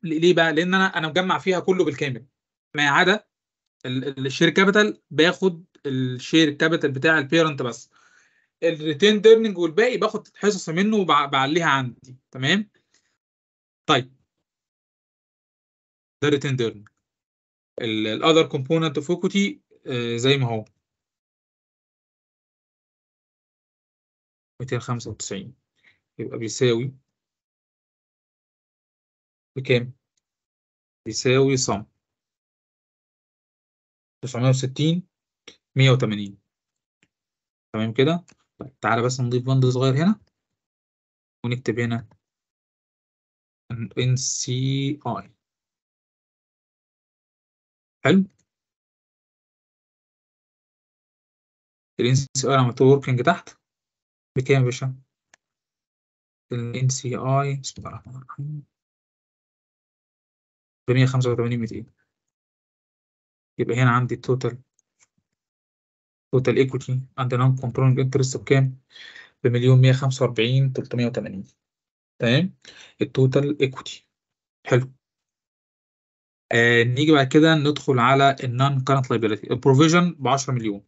[SPEAKER 1] ليه بقى؟ لان انا مجمع فيها كله بالكامل ما عدا ال share capital، باخد ال share capital بتاع ال parent بس. ال retained earning والباقي باخد حصص منه وبعليها عندي. تمام؟ طيب ده retained earning. ال other component of equity زي ما هو 295، يبقى بيساوي بكام؟ بيساوي sum 960 180. تمام كده؟ طيب تعالى بس نضيف بند صغير هنا ونكتب هنا NCI. حلو؟ ال NCI عملت working تحت بكام يا باشا؟ ال NCI بسم الله الرحمن الرحيم ب 185,200. يبقى هنا عندي ال total equity عند non controlling interest بكام؟ ب 1,145,380. تمام؟ ال total equity. حلو. نيجي بعد كده ندخل على ال non current liability. ال provision ب 10 مليون.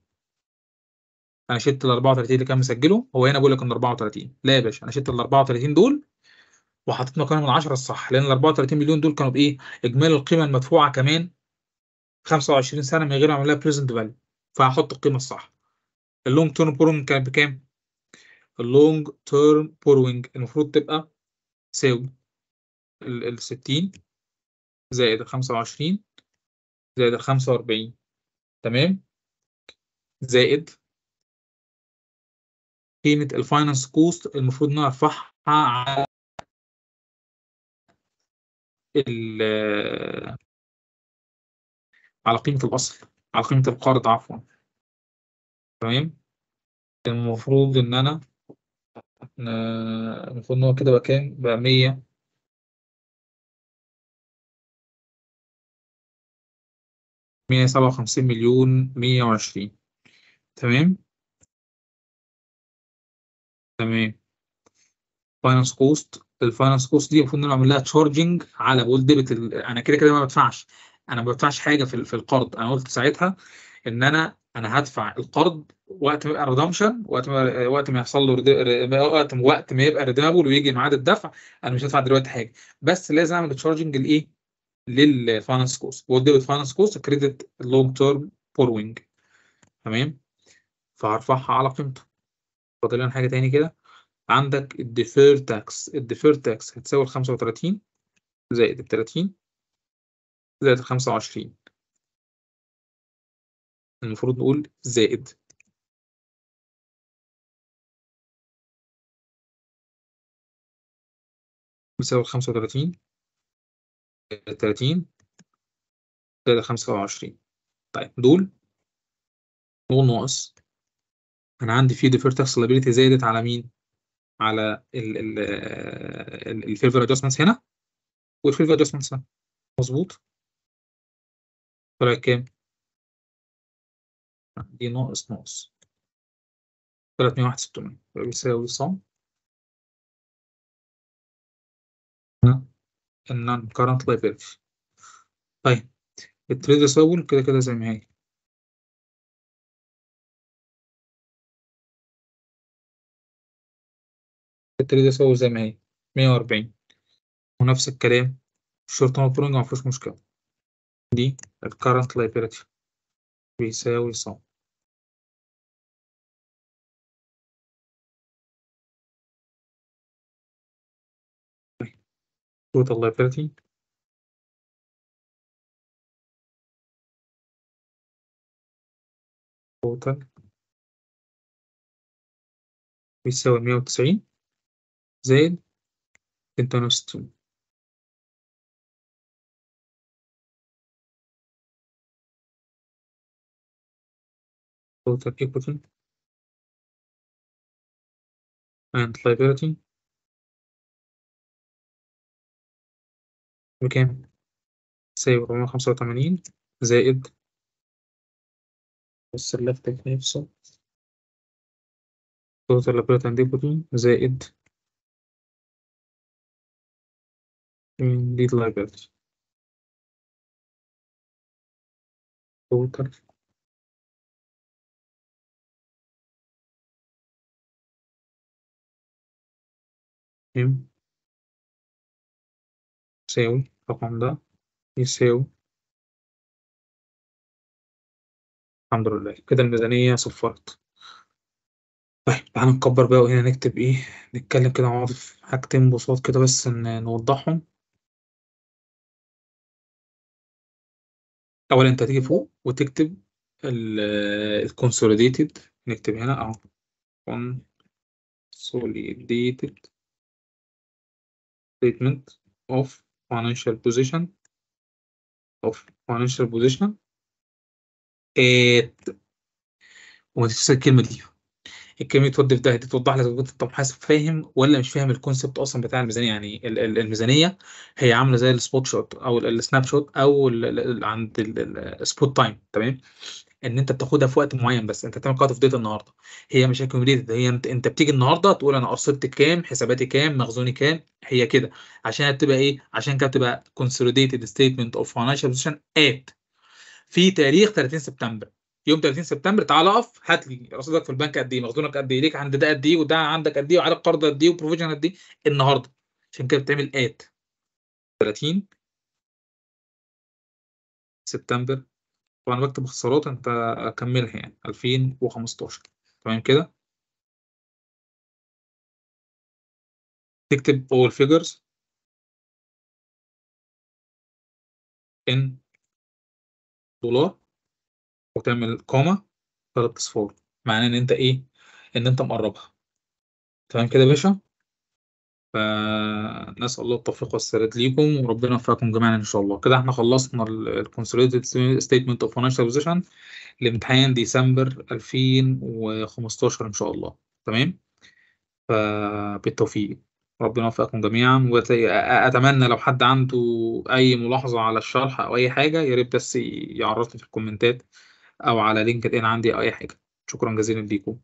[SPEAKER 1] انا شلت ال 34 اللي كان مسجله، هو هنا بيقول لك ان 34. لا يا باشا، انا شلت ال 34 دول وحطيت مكانهم ال 10 الصح، لان ال 34 مليون دول كانوا بايه؟ اجمالي القيمة المدفوعه كمان 25 سنة من غير ما اعمل لها present value، فهحط القيمة الصح. ال long term borrowing كانت بكام؟ ال long term borrowing المفروض تبقى تساوي ال 60 زائد ال 25 زائد ال 45، تمام؟ زائد قيمة ال finance cost المفروض ان انا ارفعها على على قيمة الأصل، على قيمة القرض عفوا. تمام؟ المفروض إن أنا المفروض إن هو كده بقى كام؟ بقى 100 157,120,000. تمام؟ تمام. finance cost، ال finance cost دي المفروض ان انا اعمل لها charging على، بقول debit انا كده كده ما بدفعش، انا ما بدفعش حاجة في القرض. انا قلت ساعتها ان انا هدفع القرض وقت ما يبقى redemption، وقت ما يحصل له وقت ما يبقى redeemable ويجي ميعاد الدفع، انا مش هدفع دلوقتي حاجة، بس لازم اعمل charging لايه؟ لل finance cost. بقول debit finance cost credit long term borrowing. تمام؟ فهرفعها على قيمته. فاضل لنا حاجة تاني كده، عندك ال deferred tax. ال deferred tax هتساوي ال 35 زائد ال 30 زائد ال 25، المفروض نقول زائد بيساوي 35 30 3 25. طيب دول ناقص، انا عندي في deferred tax liability زادت على مين؟ على ال fair value adjustments هنا وال fair value adjustments هنا، مظبوط؟ طلع كام؟ دي ناقص ناقص 301,600 بيساوي sum ال non current liability. طيب ال trade receivable كده كده زي ما هي، ال trade receivable زي ما هي 140، ونفس الكلام ال short term borrowing ما فيهوش مشكلة، دي ال current liability بيساوي sum. total liability total بيساوي 190 زائد 268. total equity and liability بكام؟ تساوي 485 زائد بس اللفت نفسه total liability and equity زائد lead liability total M يساوي الرقم ده يساوي، الحمد لله كده الميزانية صفرت. طيب تعالى نكبر بقى وهنا نكتب ايه، نتكلم كده مع بعض في حاجتين بساط كده بس نوضحهم. اولا انت هتيجي فوق وتكتب ال consolidated، نكتب هنا اهو consolidated statement of financial position of financial position at، وما تنساش الكلمة دي، الكلمة دي تودي في ده، دي توضح لك انت محاسب فاهم ولا مش فاهم ال concept اصلا بتاع الميزانية. يعني الميزانية هي عاملة زي ال spot shot او ال snapshot او عند ال spot time، تمام؟ ان انت بتاخدها في وقت معين، بس انت بتعمل cut off date النهارده، هي مش accumulated، هي انت بتيجي النهارده تقول انا قصدت كام، حساباتي كام، مخزوني كام، هي كده. عشان تبقى ايه؟ عشان كده تبقى consolidated statement of financial position at في تاريخ 30 سبتمبر. يوم 30 سبتمبر تعال اقف هات لي رصيدك في البنك قد ايه، مخزونك قد ايه، ليك عند ده قد ايه، وده عندك قد ايه، وعليك قرض قد ايه، و provision قد ايه النهارده. عشان كده بتعمل at 30 سبتمبر. طبعا بكتب اختصارات انت اكملها يعني 2015، تمام كده؟ تكتب all figures in دولار وتعمل comma 3 اصفار، معناه ان انت ايه؟ ان انت مقربها. تمام كده يا باشا؟ فنسأل الله التوفيق والسداد ليكم، وربنا يوفقكم جميعا ان شاء الله. كده احنا خلصنا ال consolidated statement of financial position لامتحان ديسمبر 2015 ان شاء الله. تمام؟ فبالتوفيق، ربنا يوفقكم جميعا. واتمنى لو حد عنده اي ملاحظة على الشرح او اي حاجة يا ريت بس يعرفني في الكومنتات او على LinkedIn عندي او اي حاجة. شكرا جزيلا ليكم.